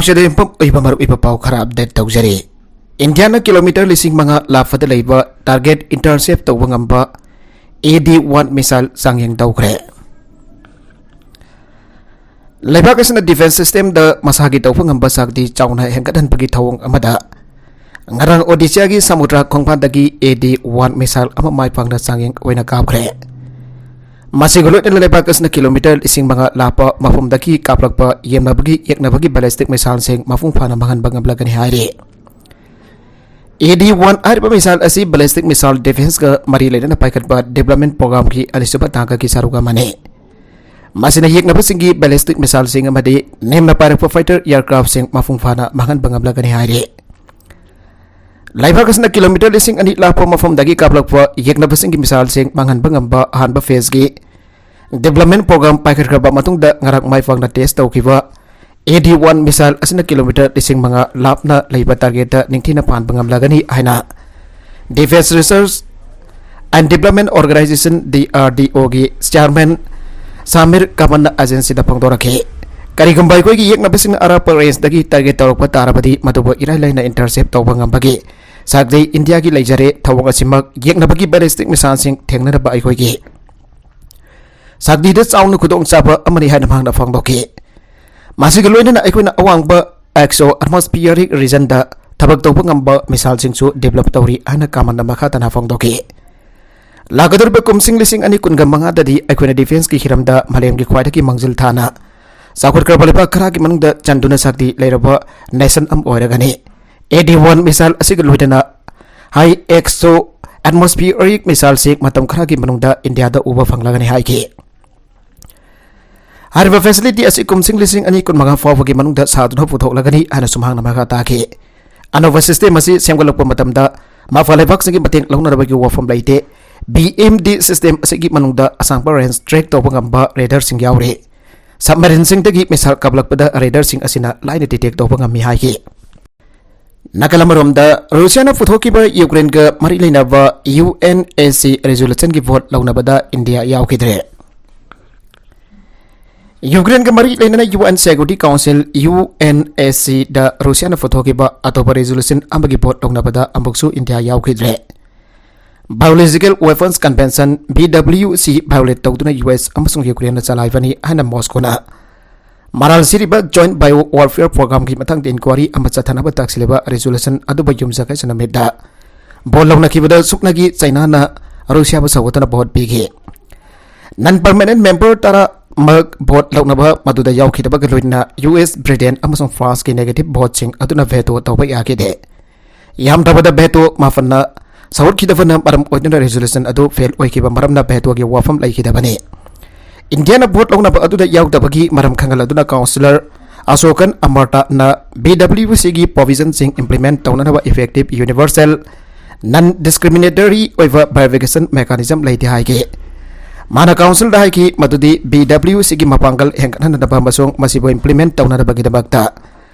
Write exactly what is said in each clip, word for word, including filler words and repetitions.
ꯁꯤꯗ ꯌꯨꯝꯐꯝ ꯑꯣꯏꯕ ꯃꯔꯨꯞ ꯑꯣꯏꯕ ꯄꯥꯎ ꯈꯔ ꯑꯞꯗꯦꯠ ꯇꯧꯖꯔꯤ꯫ ꯏꯟꯗꯤꯌꯥꯅ ꯀꯤꯂꯣꯃꯤꯇꯔ ꯂꯤꯁꯤꯡ ꯃꯉꯥ ꯂꯥꯞꯄꯗ ꯂꯩꯕ ꯇꯥꯔꯒꯦꯠ ꯏꯟꯇꯔꯁꯦꯞ ꯇꯧꯕ ꯉꯝꯕ ꯑꯦ ꯗꯤ ꯋꯥꯟ ꯃꯤꯁꯥꯏꯜ ꯆꯥꯡꯌꯦꯡ ꯇꯧꯈ꯭ꯔꯦ꯫ ꯂꯩꯕꯥꯛ ꯑꯁꯤꯅ ꯗꯤꯐꯦꯟꯁ ꯁꯤꯁꯇꯦꯝꯗ ꯃꯁꯥꯒꯤ ꯇꯧꯕ ꯉꯝꯕ ꯆꯥꯛꯇꯤ ꯆꯥꯎꯅ ꯍꯦꯟꯒꯠꯍꯟꯕꯒꯤ ꯊꯧꯑꯣꯡ ꯑꯃꯗ ꯉꯔꯥꯡ ꯑꯣꯗꯤꯁꯥꯒꯤ ꯁꯃꯨꯗ꯭ꯔ ꯈꯣꯡꯕꯥꯟꯗꯒꯤ ꯑꯦ ꯗꯤ ꯋꯥꯟ ꯃꯤꯁꯥꯏꯜ ꯑꯃ ꯃꯥꯏ ꯄꯥꯛꯅ ꯆꯥꯡꯌꯦꯡ ꯑꯣꯏꯅ ꯀꯥꯞꯈ꯭ꯔꯦ꯫ ꯃꯁꯤꯒ ꯂꯣꯏꯅꯅ ꯂꯩꯕꯥꯛ ꯑꯁꯤꯅ ꯀꯤꯂꯣꯃꯤꯇꯔ ꯂꯤꯁꯤꯡ ꯃꯉꯥ ꯂꯥꯞꯄ ꯃꯐꯝꯗꯒꯤ ꯀꯥꯞꯂꯛꯄ ꯌꯦꯡꯅꯕꯒꯤ ꯌꯦꯛꯅꯕꯒꯤ ꯕꯦꯂꯤꯁꯇꯤꯛ ꯃꯤꯁꯥꯏꯜꯁꯤꯡ ꯃꯄꯨꯡ ꯐꯥꯅ ꯃꯥꯡꯍꯟꯕ ꯉꯝꯂꯒꯅꯤ ꯍꯥꯏꯔꯤ꯫ ꯑꯦ ꯗꯤ ꯋꯥꯟ ꯍꯥꯏꯔꯤꯕ ꯃꯤꯁꯥꯏꯜ ꯑꯁꯤ ꯕꯦꯂꯤꯁꯇꯤꯛ ꯃꯤꯁꯥꯏꯜ ꯗꯤꯐꯦꯟꯁꯀ ꯃꯔꯤ ꯂꯩꯅꯅ ꯄꯥꯏꯈꯠꯄ ꯗꯤꯕ꯭ꯂꯞꯃꯦꯟ ꯄ꯭ꯔꯣꯒ꯭ꯔꯥꯝꯒꯤ ꯑꯅꯤꯁꯨꯕ ꯇꯥꯡꯀꯛꯀꯤ ꯁꯔꯨꯛ ꯑꯃꯅꯤ꯫ ꯃꯁꯤꯅ ꯌꯦꯛꯅꯕꯁꯤꯡꯒꯤ ꯕꯦꯂꯤꯁꯇꯤꯛ ꯃꯤꯁꯥꯏꯜꯁꯤꯡ ꯑꯃꯗꯤ ꯅꯦꯝꯅ ꯄꯥꯏꯔꯛꯄ ꯐꯥꯏꯇꯔ ꯑꯦꯌꯔꯀ꯭ꯔꯥꯐꯁꯤꯡ ꯃꯄꯨꯡ ꯐꯥꯅ ꯃꯥꯡꯍꯟꯕ ꯉꯝꯂꯒꯅꯤ ꯍꯥꯏꯔꯤ꯫ ꯂꯩꯕꯥꯛ ꯑꯁꯤꯅ ꯀꯤꯂꯣꯃꯤꯇꯔ ꯂꯤꯁꯤꯡ ꯑꯅꯤ ꯂꯥꯞꯄ ꯃꯐꯝꯗꯒꯤ ꯀꯥꯞꯂꯛꯄ ꯌꯦꯛꯅꯕꯁꯤꯡꯒꯤ ꯃꯤꯁꯥꯏꯜꯁꯤꯡ ꯃꯥꯡꯍꯟꯕ ꯉꯝꯕ ꯑꯍꯥꯟꯕ ꯐꯦꯖꯀꯤ ꯗꯤꯕ꯭ꯂꯞꯃꯦꯟ ꯄ꯭ꯔꯣꯒ꯭ꯔꯥꯝ ꯄꯥꯏꯈꯠꯈ꯭ꯔꯕ ꯃꯇꯨꯡꯗ ꯉꯔꯥꯡ ꯃꯥꯏ ꯄꯥꯛꯅ ꯇꯦꯁ ꯇꯧꯈꯤꯕ ꯑꯦ ꯗꯤ ꯋꯥꯟ ꯃꯤꯁꯥꯏꯜ ꯑꯁꯤꯅ ꯀꯤꯂꯣꯃꯤꯇꯔ ꯂꯤꯁꯤꯡ ꯃꯉꯥ ꯂꯥꯞꯅ ꯂꯩꯕ ꯇꯥꯔꯒꯦꯠꯇ ꯅꯤꯡꯊꯤꯅ ꯄꯥꯟꯕ ꯉꯝꯂꯒꯅꯤ ꯍꯥꯏꯅ defence research and development organisation, D R D ꯑꯣꯒꯤ ꯆꯤꯌꯥꯔꯃꯦꯟ ꯁꯥꯃꯤꯔ ꯀꯃꯟꯅ ꯑꯦꯖꯦꯟꯁꯤꯗ ꯐꯣꯡꯗꯣꯔꯛꯈꯤ꯫ ꯀꯔꯤꯒꯨꯝꯕ ꯑꯩꯈꯣꯏꯒꯤ ꯌꯦꯛꯅꯕꯁꯤꯡꯅ ꯑꯔꯥꯞꯄ ꯔꯦꯟꯖꯇꯒꯤ ꯇꯥꯔꯒꯦꯠ ꯇꯧꯔꯛꯄ ꯇꯥꯔꯕꯗꯤ, ꯃꯗꯨꯕꯨ ꯏꯔꯥꯏ ꯂꯥꯏꯅ ꯏꯟꯇꯔꯁꯦꯞ ꯇꯧꯕ ꯉꯝꯕꯒꯤ ꯆꯥꯛꯇꯤ ꯏꯟꯗꯤꯌꯥꯒꯤ ꯂꯩꯖꯔꯦ꯫ ꯊꯧꯑꯣꯡ ꯑꯁꯤꯃꯛ ꯌꯦꯛꯅꯕꯒꯤ ꯕꯦꯂꯤꯁꯇꯤꯛ ꯃꯤꯁꯥꯏꯜꯁꯤꯡ ꯊꯦꯡꯅꯅꯕ ꯑꯩꯈꯣꯏꯒꯤ ꯁꯛꯇꯤꯗ ꯆꯥꯎꯅ ꯈꯨꯗꯣꯡꯆꯥꯕ ꯑꯃꯅꯤ ꯍꯥꯏꯅ ꯃꯍꯥꯛꯅ ꯐꯣꯡꯗꯣꯛꯈꯤ꯫ ꯃꯁꯤꯒ ꯂꯣꯏꯅꯅ ꯑꯩꯈꯣꯏꯅ ꯑꯋꯥꯡꯕ ꯑꯦꯛꯁꯣ ꯑꯦꯠꯃꯣꯁꯐꯤꯌꯔꯤꯛ ꯔꯤꯖꯟꯗ ꯊꯕꯛ ꯇꯧꯕ ꯉꯝꯕ ꯃꯤꯁꯥꯏꯜꯁꯤꯡꯁꯨ ꯗꯤꯕ꯭ꯂꯞ ꯇꯧꯔꯤ ꯍꯥꯏꯅ ꯀꯃꯟꯅ ꯃꯈꯥ ꯇꯥꯅ ꯐꯣꯡꯗꯣꯛꯈꯤ꯫ ꯂꯥꯛꯀꯗꯧꯔꯤꯕ ꯀꯨꯝꯁꯤꯡ ꯂꯤꯁꯤꯡ ꯑꯅꯤ ꯀꯨꯟꯒ ꯃꯉꯥꯗꯗꯤ ꯑꯩꯈꯣꯏꯅ ꯗꯤꯐꯦꯟꯁꯀꯤ ꯍꯤꯔꯝꯗ ꯃꯥꯂꯦꯝꯒꯤ ꯈ꯭ꯋꯥꯏꯗꯒꯤ ꯃꯥꯡꯖꯤꯜ ꯊꯥꯅ ꯆꯥꯎꯈꯠꯈ꯭ꯔꯕ ꯂꯩꯕꯥꯛ ꯈꯔꯒꯤ ꯃꯅꯨꯡꯗ ꯆꯟꯗꯨꯅ ꯁꯛꯇꯤ ꯂꯩꯔꯕ ꯅꯦꯁꯟ ꯑꯃ ꯑꯣꯏꯔꯒꯅꯤ꯫ ꯑꯦ ꯗꯤ ꯋꯥꯟ ꯃꯤꯁꯥꯏꯜ ꯑꯁꯤꯒ ꯂꯣꯏꯅꯅ ꯍꯥꯏ ꯑꯦꯛꯁꯣ ꯑꯦꯠꯃꯣꯁꯐꯤꯌꯔꯤꯛ ꯃꯤꯁꯥꯏꯜꯁꯤ ꯃꯇꯝ ꯈꯔꯒꯤ ꯃꯅꯨꯡꯗ ꯏꯟꯗꯤꯌꯥꯗ ꯎꯕ ꯐꯪꯂꯒꯅꯤ ꯍꯥꯏꯈꯤ꯫ ꯍꯥꯏꯔꯤꯕ ꯐꯦꯁꯤꯂꯤꯇꯤ ꯑꯁꯤ ꯀꯨꯝꯁꯤꯡ ꯂꯤꯁꯤꯡ ꯑꯅꯤ ꯀꯨꯟꯃꯉꯥ ꯐꯥꯎꯕꯒꯤ ꯃꯅꯨꯡꯗ ꯁꯥꯗꯨꯅ ꯄꯨꯊꯣꯛꯂꯒꯅꯤ ꯍꯥꯏꯅꯁꯨ ꯃꯍꯥꯛꯅ ꯃꯈꯥ ꯇꯥꯈꯤ꯫ ꯑꯅꯧꯕ ꯁꯤꯁꯇꯦꯝ ꯑꯁꯤ ꯁꯦꯝꯒꯠꯂꯛꯄ ꯃꯇꯝꯗ ꯃꯐ ꯂꯩꯕꯥꯛꯁꯤꯡꯒꯤ ꯃꯇꯦꯡ ꯂꯧꯅꯔꯕꯒꯤ ꯋꯥꯐꯝ ꯂꯩꯇꯦ꯫ ꯕꯤ ꯑꯦꯝ ꯗꯤ ꯁꯤꯁꯇꯦꯝ ꯑꯁꯤꯒꯤ ꯃꯅꯨꯡꯗ ꯑꯁꯥꯡꯕ ꯔꯦꯟꯖ ꯇ꯭ꯔꯦꯛ ꯇꯧꯕ ꯉꯝꯕ ꯔꯦꯗꯥꯔꯁꯤꯡ ꯌꯥꯎꯔꯤ꯫ ꯁꯕꯃꯦꯔꯤꯟꯁꯤꯡꯗꯒꯤ ꯃꯤꯁꯥꯏꯜ ꯀꯥꯞꯂꯛꯄꯗ ꯔꯦꯗꯥꯔꯁꯤꯡ ꯑꯁꯤꯅ ꯂꯥꯏꯅ ꯗꯤꯇꯦꯛ ꯇꯧꯕ ꯉꯝꯃꯤ ꯍꯥꯏꯈꯤ꯫ ꯅꯥꯀꯜ ꯑꯃꯔꯣꯝꯗ, ꯔꯨꯁꯤꯌꯥꯅ ꯄꯨꯊꯣꯛꯈꯤꯕ ꯌꯨꯀ꯭ꯔꯦꯟꯒ ꯃꯔꯤ ꯂꯩꯅꯕ ꯌꯨ ꯑꯦꯟ ꯑꯦ ꯁꯤ ꯔꯤꯖꯣꯂꯨꯁꯟꯒꯤ ꯚꯣꯠ ꯂꯧꯅꯕꯗ ꯏꯟꯗꯤꯌꯥ ꯌꯥꯎꯈꯤꯗ꯭ꯔꯦ꯫ ꯌꯨꯀ꯭ꯔꯦꯟꯒ ꯃꯔꯤ ꯂꯩꯅꯅ UN Security Council, UNSC ꯗ ꯔꯨꯁꯤꯌꯥꯅ ꯄꯨꯊꯣꯛꯈꯤꯕ ꯑꯇꯣꯞꯄ resolution ꯑꯃꯒꯤ vote ꯂꯧꯅꯕꯗ ꯑꯃꯨꯛꯁꯨ India ꯌꯥꯎꯈꯤꯗ꯭ꯔꯦ꯫ Biological Weapons Convention, BWC violate ꯇꯧꯗꯨꯅ US ꯑꯃꯁꯨꯡ ꯌꯨꯀ꯭ꯔꯦꯟꯅ ꯆꯂꯥꯏꯕꯅꯤ ꯍꯥꯏꯅ ꯃꯣꯁꯀꯣꯅ ꯃꯔꯥꯜ ꯁꯤꯔꯤꯕ Joint Bio Warfare Programꯒꯤ ꯃꯇꯥꯡꯗ inquiry ꯑꯃ ꯆꯠꯊꯅꯕ ꯇꯥꯛꯁꯤꯜꯂꯤꯕ resolution ꯑꯗꯨꯕꯨ ꯌꯨꯝꯁꯀꯩꯁ ꯅꯨꯃꯤꯠꯇ vote ꯂꯧꯅꯈꯤꯕꯗ ꯁꯨꯞꯅꯒꯤ ꯆꯩꯅꯥꯅ ꯔꯨꯁꯤꯌꯥꯕꯨ ꯁꯧꯒꯠꯇꯨꯅ vote ꯄꯤꯈꯤ꯫ Non permanent member ꯇꯔꯥ ꯃꯛ vote ꯂꯧꯅꯕ ꯃꯗꯨꯗ ꯌꯥꯎꯈꯤꯗꯕꯒ ꯂꯣꯏꯅꯅ US, Britain ꯑꯃꯁꯨꯡ Franceꯀꯤ negative voteꯁꯤꯡ ꯑꯗꯨꯅ veto ꯇꯧꯕ ꯌꯥꯈꯤꯗꯦ꯫ ꯌꯥꯝꯗ꯭ꯔꯕꯗ veto ꯃꯥꯄꯟꯅ ꯁꯧꯒꯠꯈꯤꯗꯕꯅ ꯃꯔꯝ ꯑꯣꯏꯗꯨꯅ resolution ꯑꯗꯨ fail ꯑꯣꯏꯈꯤꯕ ꯃꯔꯝꯅ vetoꯒꯤ ꯋꯥꯐꯝ ꯂꯩꯈꯤꯗꯕꯅꯤ꯫ ꯏꯟꯗꯤꯌꯥꯅ vote ꯂꯧꯅꯕ ꯑꯗꯨꯗ ꯌꯥꯎꯗꯕꯒꯤ ꯃꯔꯝ ꯈꯪꯍꯜꯂꯗꯨꯅ Councillor ꯑꯁꯣꯀꯟ ꯑꯃꯔꯇꯥꯅ BWCꯒꯤ provisionꯁꯤꯡ implement ꯇꯧꯅꯅꯕ effective, universal, non discriminatory ꯑꯣꯏꯕ verification mechanism ꯂꯩꯇꯦ ꯍꯥꯏꯈꯤ꯫ ꯃꯥꯅ Councilꯗ ꯍꯥꯏꯈꯤ ꯃꯗꯨꯗꯤ BWCꯒꯤ ꯃꯄꯥꯡꯒꯜ ꯍꯦꯟꯒꯠꯍꯟꯅꯕ ꯑꯃꯁꯨꯡ ꯃꯁꯤꯕꯨ implement ꯇꯧꯅꯅꯕꯒꯤꯗꯃꯛꯇ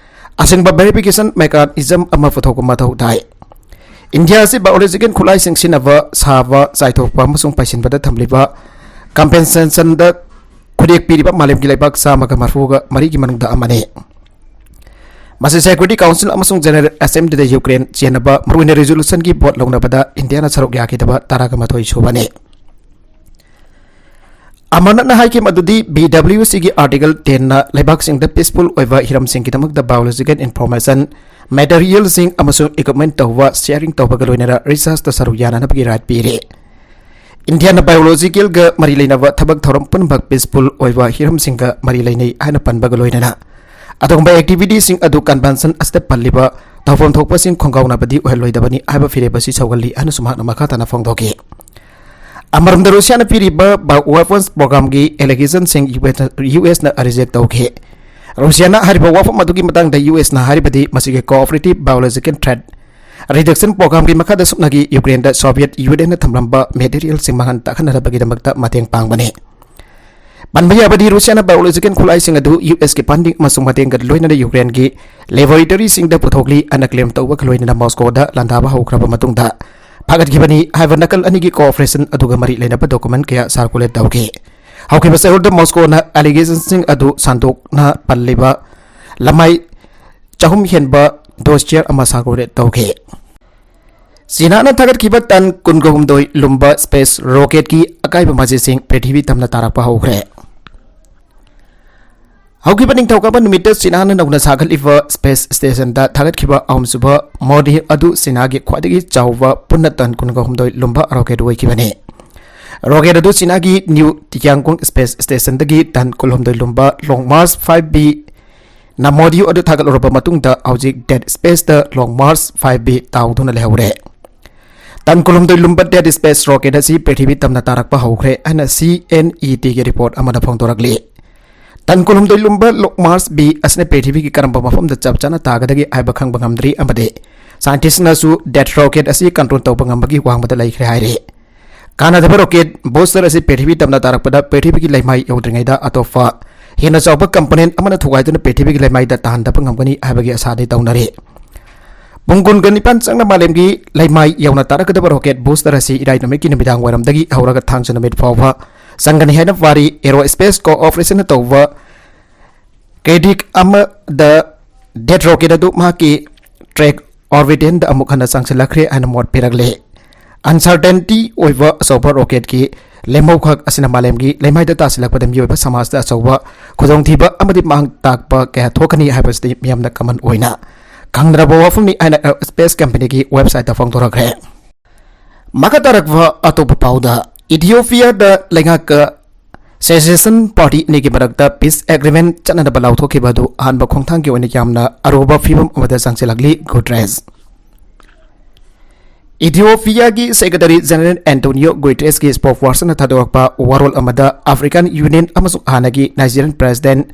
ꯑꯁꯦꯡꯕ verification mechanism ꯑꯃ ꯄꯨꯊꯣꯛꯄ ꯃꯊꯧ ꯇꯥꯏ꯫ ꯏꯟꯗꯤꯌꯥ ꯑꯁꯤ biological ꯈꯨꯠꯂꯥꯏꯁꯤꯡ ꯁꯤꯖꯤꯟꯅꯕ, ꯁꯥꯕ, ꯆꯥꯏꯊꯣꯛꯄ ꯑꯃꯁꯨꯡ ꯄꯩꯁꯤꯟꯕꯗ ꯊꯝꯂꯤꯕ compensationꯗ ꯈꯨꯠꯌꯦꯛ ꯄꯤꯔꯤꯕ ꯃꯥꯂꯦꯝꯒꯤ ꯂꯩꯕꯥꯛ ꯆꯥꯝꯃꯒ ꯃꯔꯤꯐꯨꯒ ꯃꯔꯤꯒꯤ ꯃꯅꯨꯡꯗ ꯑꯃꯅꯤ꯫ ꯃꯁꯤ Security Council ꯑꯃꯁꯨꯡ General Assemblyꯗ ꯌꯨꯀ꯭ꯔꯦꯟ ꯆꯦꯟꯅꯕ ꯃꯔꯨꯑꯣꯏꯅ resolutionꯒꯤ vote ꯂꯧꯅꯕꯗ ꯏꯟꯗꯤꯌꯥꯅ ꯁꯔꯨꯛ ꯌꯥꯈꯤꯗꯕ ꯇꯔꯥꯒ ꯃꯥꯊꯣꯏ ꯁꯨꯕꯅꯤ꯫ ꯑꯃꯔꯅꯥꯊꯅ ꯍꯥꯏꯈꯤ ꯃꯗꯨꯗꯤ BWCꯒꯤ Article tenꯅ ꯂꯩꯕꯥꯛꯁꯤꯡꯗ peaceful ꯑꯣꯏꯕ ꯍꯤꯔꯝꯁꯤꯡꯒꯤꯗꯃꯛꯇ biological information, materialꯁꯤꯡ ꯑꯃꯁꯨꯡ equipment ꯇꯧꯕ, sharing ꯇꯧꯕꯒ ꯂꯣꯏꯅꯅ researchꯇ ꯁꯔꯨꯛ ꯌꯥꯅꯅꯕꯒꯤ right ꯄꯤꯔꯤ꯫ ꯏꯟꯗꯤꯌꯥꯅ biologicalꯒ ꯃꯔꯤ ꯂꯩꯅꯕ ꯊꯕꯛ ꯊꯧꯔꯝ ꯄꯨꯝꯅꯃꯛ peaceful ꯑꯣꯏꯕ ꯍꯤꯔꯝꯁꯤꯡꯒ ꯃꯔꯤ ꯂꯩꯅꯩ ꯍꯥꯏꯅ ꯄꯟꯕꯒ ꯂꯣꯏꯅꯅ ꯑꯗꯨꯒꯨꯝꯕ activityꯁꯤꯡ ꯑꯗꯨ convention ꯑꯁꯤꯗ ꯄꯜꯂꯤꯕ ꯇꯧꯐꯝ ꯊꯣꯛꯄꯁꯤꯡ ꯈꯣꯡꯒꯥꯎꯅꯕꯗꯤ ꯑꯣꯏꯍꯜꯂꯣꯏꯗꯕꯅꯤ ꯍꯥꯏꯕ ꯐꯤꯔꯦꯞ ꯑꯁꯤ ꯁꯧꯒꯜꯂꯤ ꯍꯥꯏꯅꯁꯨ ꯃꯍꯥꯛꯅ ꯃꯈꯥ ꯇꯥꯅ ꯐꯣꯡꯗꯣꯛꯈꯤ꯫ ꯑꯃꯔꯣꯝꯗ ꯔꯨꯁꯤꯌꯥꯅ ꯄꯤꯔꯤꯕ bio weapons programꯒꯤ allegationꯁꯤꯡ USꯅ reject ꯇꯧꯈꯤ꯫ ꯔꯨꯁꯤꯌꯥꯅ ꯍꯥꯏꯔꯤꯕ ꯋꯥꯐꯝ ꯑꯗꯨꯒꯤ ꯃꯇꯥꯡꯗ USꯅ ꯍꯥꯏꯔꯤꯕꯗꯤ ꯃꯁꯤꯒꯤ cooperative biological threat reduction programꯒꯤ ꯃꯈꯥꯗ ꯁꯨꯞꯅꯒꯤ ꯌꯨꯀ꯭ꯔꯦꯟꯗ Soviet Unionꯅ ꯊꯝꯂꯝꯕ materialꯁꯤꯡ ꯃꯥꯡꯍꯟ ꯇꯥꯛꯍꯟꯅꯕꯒꯤꯗꯃꯛꯇ ꯃꯇꯦꯡ ꯄꯥꯡꯕꯅꯤ꯫ ꯄꯟꯕ ꯌꯥꯕꯗꯤ ꯔꯨꯁꯤꯌꯥꯅ biological ꯈꯨꯠꯂꯥꯏꯁꯤꯡ ꯑꯗꯨ USꯀꯤ funding ꯑꯃꯁꯨꯡ ꯃꯇꯦꯡꯒ ꯂꯣꯏꯅꯅ ꯌꯨꯀ꯭ꯔꯦꯟꯒꯤ laboratoryꯁꯤꯡꯗ ꯄꯨꯊꯣꯛꯂꯤ ꯑꯅ claim ꯇꯧꯕꯒ ꯂꯣꯏꯅꯅ ꯃꯣꯁꯀꯣꯗ ꯂꯥꯟꯗꯥꯕ ꯍꯧꯈ꯭ꯔꯕ ꯃꯇꯨꯡꯗ ꯐꯥꯒꯠꯈꯤꯕꯅꯤ ꯍꯥꯏꯕ ꯅꯥꯀꯜ ꯑꯅꯤꯒꯤ cooperation ꯑꯗꯨꯒ ꯃꯔꯤ ꯂꯩꯅꯕ document ꯀꯌꯥ circulate ꯇꯧꯈꯤ꯫ ꯍꯧꯈꯤꯕ ꯆꯌꯣꯜꯗ ꯃꯣꯁꯀꯣꯅ allegationꯁꯤꯡ ꯑꯗꯨ ꯁꯟꯗꯣꯛꯅ ꯄꯜꯂꯤꯕ ꯂꯃꯥꯏ ꯆꯍꯨꯝ ꯍꯦꯟꯕ dossier ꯑꯃ circulate ꯇꯧꯈꯤ꯫ ꯆꯤꯅꯥꯅ ꯊꯥꯒꯠꯈꯤꯕ ꯇꯟ ꯀꯨꯟꯒ ꯍꯨꯝꯗꯣꯏ ꯂꯨꯝꯕ space rocketꯀꯤ ꯑꯀꯥꯏꯕ ꯃꯆꯦꯁꯤꯡ ꯄ꯭ꯔꯤꯊꯤꯕꯤ ꯇꯝꯅ ꯇꯥꯔꯛꯄ ꯍꯧꯈ꯭ꯔꯦ꯫ ꯍꯧꯈꯤꯕ ꯅꯤꯡꯊꯧꯀꯥꯕ ꯅꯨꯃꯤꯠꯇ ꯆꯤꯅꯥꯅ ꯅꯧꯅ ꯁꯥꯒꯠꯂꯤꯕ space stationꯗ ꯊꯥꯒꯠꯈꯤꯕ ꯑꯍꯨꯝꯁꯨꯕ module ꯑꯗꯨ ꯆꯤꯅꯥꯒꯤ ꯈ꯭ꯋꯥꯏꯗꯒꯤ ꯆꯥꯎꯕ ꯄꯨꯟꯅ ꯇꯟ ꯀꯨꯟꯒ ꯍꯨꯝꯗꯣꯏ ꯂꯨꯝꯕ rocket ꯑꯣꯏꯈꯤꯕꯅꯤ꯫ Rocket ꯑꯗꯨ ꯆꯤꯅꯥꯒꯤ New Tiangong space stationꯗꯒꯤ ꯇꯟ ꯀꯨꯟꯍꯨꯝꯗꯣꯏ ꯂꯨꯝꯕ Long March five Bꯅ module ꯑꯗꯨ ꯊꯥꯒꯠꯂꯨꯔꯕ ꯃꯇꯨꯡꯗ ꯍꯧꯖꯤꯛ dead spaceꯇ Long March five B ꯇꯥꯎꯗꯨꯅ ꯂꯩꯍꯧꯔꯦ꯫ ꯇꯟ ꯀꯨꯟꯍꯨꯝꯗꯣꯏ ꯂꯨꯝꯕ dead space rocket ꯑꯁꯤ ꯄ꯭ꯔꯤꯊꯤꯕꯤ ꯇꯝꯅ ꯇꯥꯔꯛꯄ ꯍꯧꯈ꯭ꯔꯦ ꯍꯥꯏꯅ CNETꯒꯤ report ꯑꯃꯅ ꯐꯣꯡꯗꯣꯔꯛꯂꯤ꯫ ꯇꯟ ꯀꯨꯟꯍꯨꯝꯗꯣꯏ ꯂꯨꯝꯕ Long March B ꯑꯁꯤꯅ ꯄ꯭ꯔꯤꯊꯤꯕꯤꯒꯤ ꯀꯔꯝꯕ ꯃꯐꯝꯗ ꯆꯞ ꯆꯥꯅ ꯇꯥꯒꯗꯒꯦ ꯍꯥꯏꯕ ꯈꯪꯕ ꯉꯝꯗ꯭ꯔꯤ ꯑꯃꯗꯤ scientistꯅꯁꯨ dead rocket ꯑꯁꯤ control ꯇꯧꯕ ꯉꯝꯕꯒꯤ ꯋꯥꯡꯃꯗ ꯂꯩꯈ꯭ꯔꯦ ꯍꯥꯏꯔꯤ꯫ ꯀꯥꯟꯅꯗꯕ rocket booster ꯑꯁꯤ ꯄ꯭ꯔꯤꯊꯤꯕꯤ ꯇꯝꯅ ꯇꯥꯔꯛꯄꯗ ꯄ꯭ꯔꯤꯊꯤꯕꯤꯒꯤ ꯂꯩꯃꯥꯏ ꯌꯧꯗ꯭ꯔꯤꯉꯩꯗ ꯑꯇꯣꯞꯄ ꯍꯦꯟꯅ ꯆꯥꯎꯕ component ꯑꯃꯅ ꯊꯨꯒꯥꯏꯗꯨꯅ ꯄ꯭ꯔꯤꯊꯤꯕꯤꯒꯤ ꯂꯩꯃꯥꯏꯗ ꯇꯥꯍꯟꯗꯕ ꯉꯝꯒꯅꯤ ꯍꯥꯏꯕꯒꯤ ꯑꯁꯥꯗꯤ ꯇꯧꯅꯔꯤ꯫ ꯄꯨꯡ ꯀꯨꯟꯒ ꯅꯤꯄꯥꯟ ꯆꯪꯅ ꯃꯥꯂꯦꯝꯒꯤ ꯂꯩꯃꯥꯏ ꯌꯧꯅ ꯇꯥꯔꯛꯀꯗꯕ rocket booster ꯑꯁꯤ ꯏꯔꯥꯏ ꯅꯨꯃꯤꯠꯀꯤ ꯅꯨꯃꯤꯗꯥꯡ ꯋꯥꯏꯔꯝꯗꯒꯤ ꯍꯧꯔꯒ ꯊꯥꯡꯖ ꯅꯨꯃꯤꯠ ꯐꯥꯎꯕ ꯆꯪꯒꯅꯤ ꯍꯥꯏꯅ ꯄꯥꯔꯤ꯫ Aerospace Corporationꯅ ꯇꯧꯕ ꯀꯦꯗꯤꯛ ꯑꯃꯗ dead rocket ꯑꯗꯨ ꯃꯍꯥꯛꯀꯤ track orbitꯗ ꯑꯃꯨꯛ ꯍꯟꯅ ꯆꯪꯁꯤꯜꯂꯛꯈ꯭ꯔꯦ ꯍꯥꯏꯅ ꯃꯣꯠ ꯄꯤꯔꯛꯂꯦ꯫ Uncertainty ꯑꯣꯏꯕ ꯑꯆꯧꯕ rocketꯀꯤ ꯂꯦꯝꯍꯧꯈꯛ ꯑꯁꯤꯅ ꯃꯥꯂꯦꯝꯒꯤ ꯂꯩꯃꯥꯏꯗ ꯇꯥꯁꯤꯜꯂꯛꯄꯗ ꯃꯤꯑꯣꯏꯕ ꯁꯃꯥꯖꯇ ꯑꯆꯧꯕ ꯈꯨꯗꯣꯡꯊꯤꯕ ꯑꯃꯗꯤ ꯃꯥꯡ ꯇꯥꯛꯄ ꯀꯌꯥ ꯊꯣꯛꯀꯅꯤ ꯍꯥꯏꯕꯁꯤꯗꯤ ꯃꯤꯌꯥꯝꯅ common ꯑꯣꯏꯅ ꯈꯪꯅꯔꯕ ꯋꯥꯐꯝꯅꯤ ꯍꯥꯏꯅ space companyꯒꯤ websiteꯇ ꯐꯣꯡꯗꯣꯔꯛꯈ꯭ꯔꯦ꯫ ꯃꯈꯥ ꯇꯥꯔꯛꯄ ꯑꯇꯣꯞꯄ ꯄꯥꯎꯗ, ꯏꯊꯤꯑꯣꯄꯤꯌꯥꯗ ꯂꯩꯉꯥꯛꯀ secession party ꯑꯅꯤꯒꯤ ꯃꯔꯛꯇ peace agreement ꯆꯠꯅꯅꯕ ꯂꯥꯎꯊꯣꯛꯈꯤꯕ ꯑꯗꯨ ꯑꯍꯥꯟꯕ ꯈꯣꯡꯊꯥꯡꯒꯤ ꯑꯣꯏꯅ ꯌꯥꯝꯅ ꯑꯔꯨꯕ ꯐꯤꯚꯝ ꯑꯃꯗ ꯆꯪꯁꯤꯜꯂꯛꯂꯤ꯫ ꯒꯨꯇꯔꯦꯁ꯫ ꯏꯊꯤꯑꯣꯄꯤꯌꯥꯒꯤ Secretary General Antonio Guterresꯀꯤ spokespersonꯅ ꯊꯥꯗꯣꯔꯛꯄ ꯋꯥꯔꯣꯜ ꯑꯃꯗ African Union ꯑꯃꯁꯨꯡ ꯍꯥꯟꯅꯒꯤ Nigerian President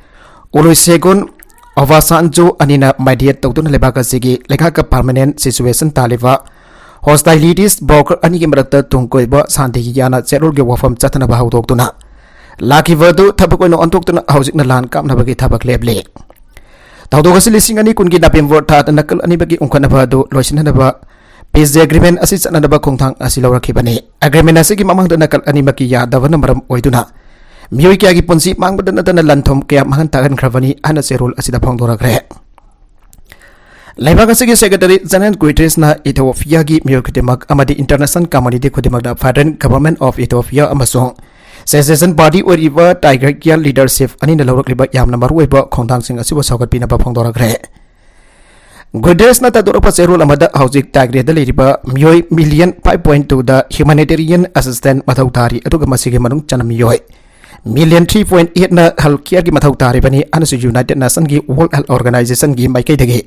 Olusegun Obasanjo ꯑꯅꯤꯅ mediate ꯇꯧꯗꯨꯅ ꯂꯩꯕꯥꯛ ꯑꯁꯤꯒꯤ ꯂꯩꯉꯥꯛꯀ permanent situation ꯇꯥꯜꯂꯤꯕ hostilities broker ꯑꯅꯤꯒꯤ ꯃꯔꯛꯇ ꯇꯨꯡ ꯀꯣꯏꯕ ꯁꯥꯟꯇꯤꯒꯤ ꯌꯥꯅ ꯆꯦꯠꯂꯣꯜꯒꯤ ꯋꯥꯐꯝ ꯆꯠꯊꯅꯕ ꯍꯧꯗꯣꯛꯇꯨꯅ ꯂꯥꯛꯈꯤꯕ ꯑꯗꯨ ꯊꯕꯛ ꯑꯣꯏꯅ ꯑꯣꯟꯊꯣꯛꯇꯨꯅ ꯍꯧꯖꯤꯛꯅ ꯂꯥꯟ ꯀꯥꯞꯅꯕꯒꯤ ꯊꯕꯛ ꯂꯦꯞꯂꯤ꯫ ꯊꯧꯗꯣꯛ ꯑꯁꯤ ꯂꯤꯁꯤꯡ ꯑꯅꯤ ꯀꯨꯟꯒꯤ November ꯊꯥꯗ ꯅꯥꯀꯜ ꯑꯅꯤꯃꯛꯀꯤ ꯎꯪꯈꯠꯅꯕ ꯑꯗꯨ ꯂꯣꯏꯁꯤꯟꯅꯅꯕ peace agreement ꯑꯁꯤ ꯆꯠꯅꯅꯕ ꯈꯣꯡꯊꯥꯡ ꯑꯁꯤ ꯂꯧꯔꯛꯈꯤꯕꯅꯤ꯫ Agreement ꯑꯁꯤꯒꯤ ꯃꯃꯥꯡꯗ ꯅꯥꯀꯜ ꯑꯅꯤꯃꯛꯀꯤ ꯌꯥꯗꯕꯅ ꯃꯔꯝ ꯑꯣꯏꯗꯨꯅ ꯃꯤꯑꯣꯏ ꯀꯌꯥꯒꯤ ꯄꯨꯟꯁꯤ ꯃꯥꯡꯕꯗ ꯅꯠꯇꯅ ꯂꯟ ꯊꯨꯝ ꯀꯌꯥ ꯃꯥꯡꯍꯟ ꯇꯥꯛꯍꯟꯈ꯭ꯔꯕꯅꯤ ꯍꯥꯏꯅ ꯆꯦꯔꯣꯜ ꯑꯁꯤꯗ ꯐꯣꯡꯗꯣꯔꯛꯈ꯭ꯔꯦ꯫ ꯂꯩꯕꯥꯛ ꯑꯁꯤꯒꯤ ꯁꯦꯀ꯭ꯔꯦꯇꯔꯤ ꯖꯦꯅꯔꯦꯜ ꯒꯨꯇꯦꯔꯦꯁꯅ ꯏꯊꯤꯑꯣꯄꯤꯌꯥꯒꯤ ꯃꯤꯑꯣꯏ ꯈꯨꯗꯤꯡꯃꯛ ꯑꯃꯗꯤ ꯏꯟꯇꯔꯅꯦꯁꯅꯦꯜ ꯀꯝꯃꯨꯅꯤꯇꯤ ꯈꯨꯗꯤꯡꯃꯛꯇ ꯐꯦꯗꯔꯦꯜ ꯒꯚꯔꯟꯃꯦꯟꯠ ꯑꯣꯐ ꯏꯊꯤꯑꯣꯄꯤꯌꯥ ꯑꯃꯁꯨꯡ ꯁꯦꯁꯦꯁꯟ ꯄꯥꯔꯇꯤ ꯑꯣꯏꯔꯤꯕ ꯇꯥꯏꯒꯔ ꯀꯤꯌꯔ ꯂꯤꯗꯔꯁꯤꯞ ꯑꯅꯤꯅ ꯂꯧꯔꯛꯂꯤꯕ ꯌꯥꯝꯅ ꯃꯔꯨꯑꯣꯏꯕ ꯈꯣꯡꯊꯥꯡꯁꯤꯡ ꯑꯁꯤꯕꯨ ꯁꯧꯒꯠꯄꯤꯅꯕ ꯐꯣꯡꯗꯣꯔꯛꯈ꯭ꯔꯦ꯫ ꯒꯨꯇꯦꯔꯦꯁꯅ ꯊꯥꯗꯣꯔꯛꯄ ꯆꯦꯔꯣꯜ ꯑꯃꯗ ꯍꯧꯖꯤꯛ ꯇꯥꯏꯒ꯭ꯔꯦꯗ ꯂꯩꯔꯤꯕ ꯃꯤꯑꯣꯏ ꯃꯤꯂꯤꯌꯟ ꯐꯥꯏꯚ ꯄꯣꯏꯟ ꯇꯨꯗ ꯍ꯭ꯌꯨꯃꯥꯅꯤꯇꯦꯔꯤꯌꯟ ꯑꯦꯁꯤꯁꯇꯦꯟꯁ ꯃꯊꯧ ꯇꯥꯔꯤ, ꯑꯗꯨꯒ ꯃꯁꯤꯒꯤ ꯃꯅꯨꯡ ꯆꯟꯅ ꯃꯤꯑꯣꯏ ꯃꯤꯂꯤꯌꯟ ꯊ꯭ꯔꯤ ꯄꯣꯏꯟ ꯑꯩꯠꯅ ꯍꯦꯜꯊ ꯀꯤꯌꯔꯒꯤ ꯃꯊꯧ ꯇꯥꯔꯤꯕꯅꯤ ꯍꯥꯏꯅꯁꯨ ꯌꯨꯅꯥꯏꯇꯦꯗ ꯅꯦꯁꯟꯒꯤ ꯋꯥꯔꯜꯗ ꯍꯦꯜꯊ ꯑꯣꯔꯒꯅꯥꯏꯖꯦꯁꯟꯒꯤ ꯃꯥꯏꯀꯩꯗꯒꯤ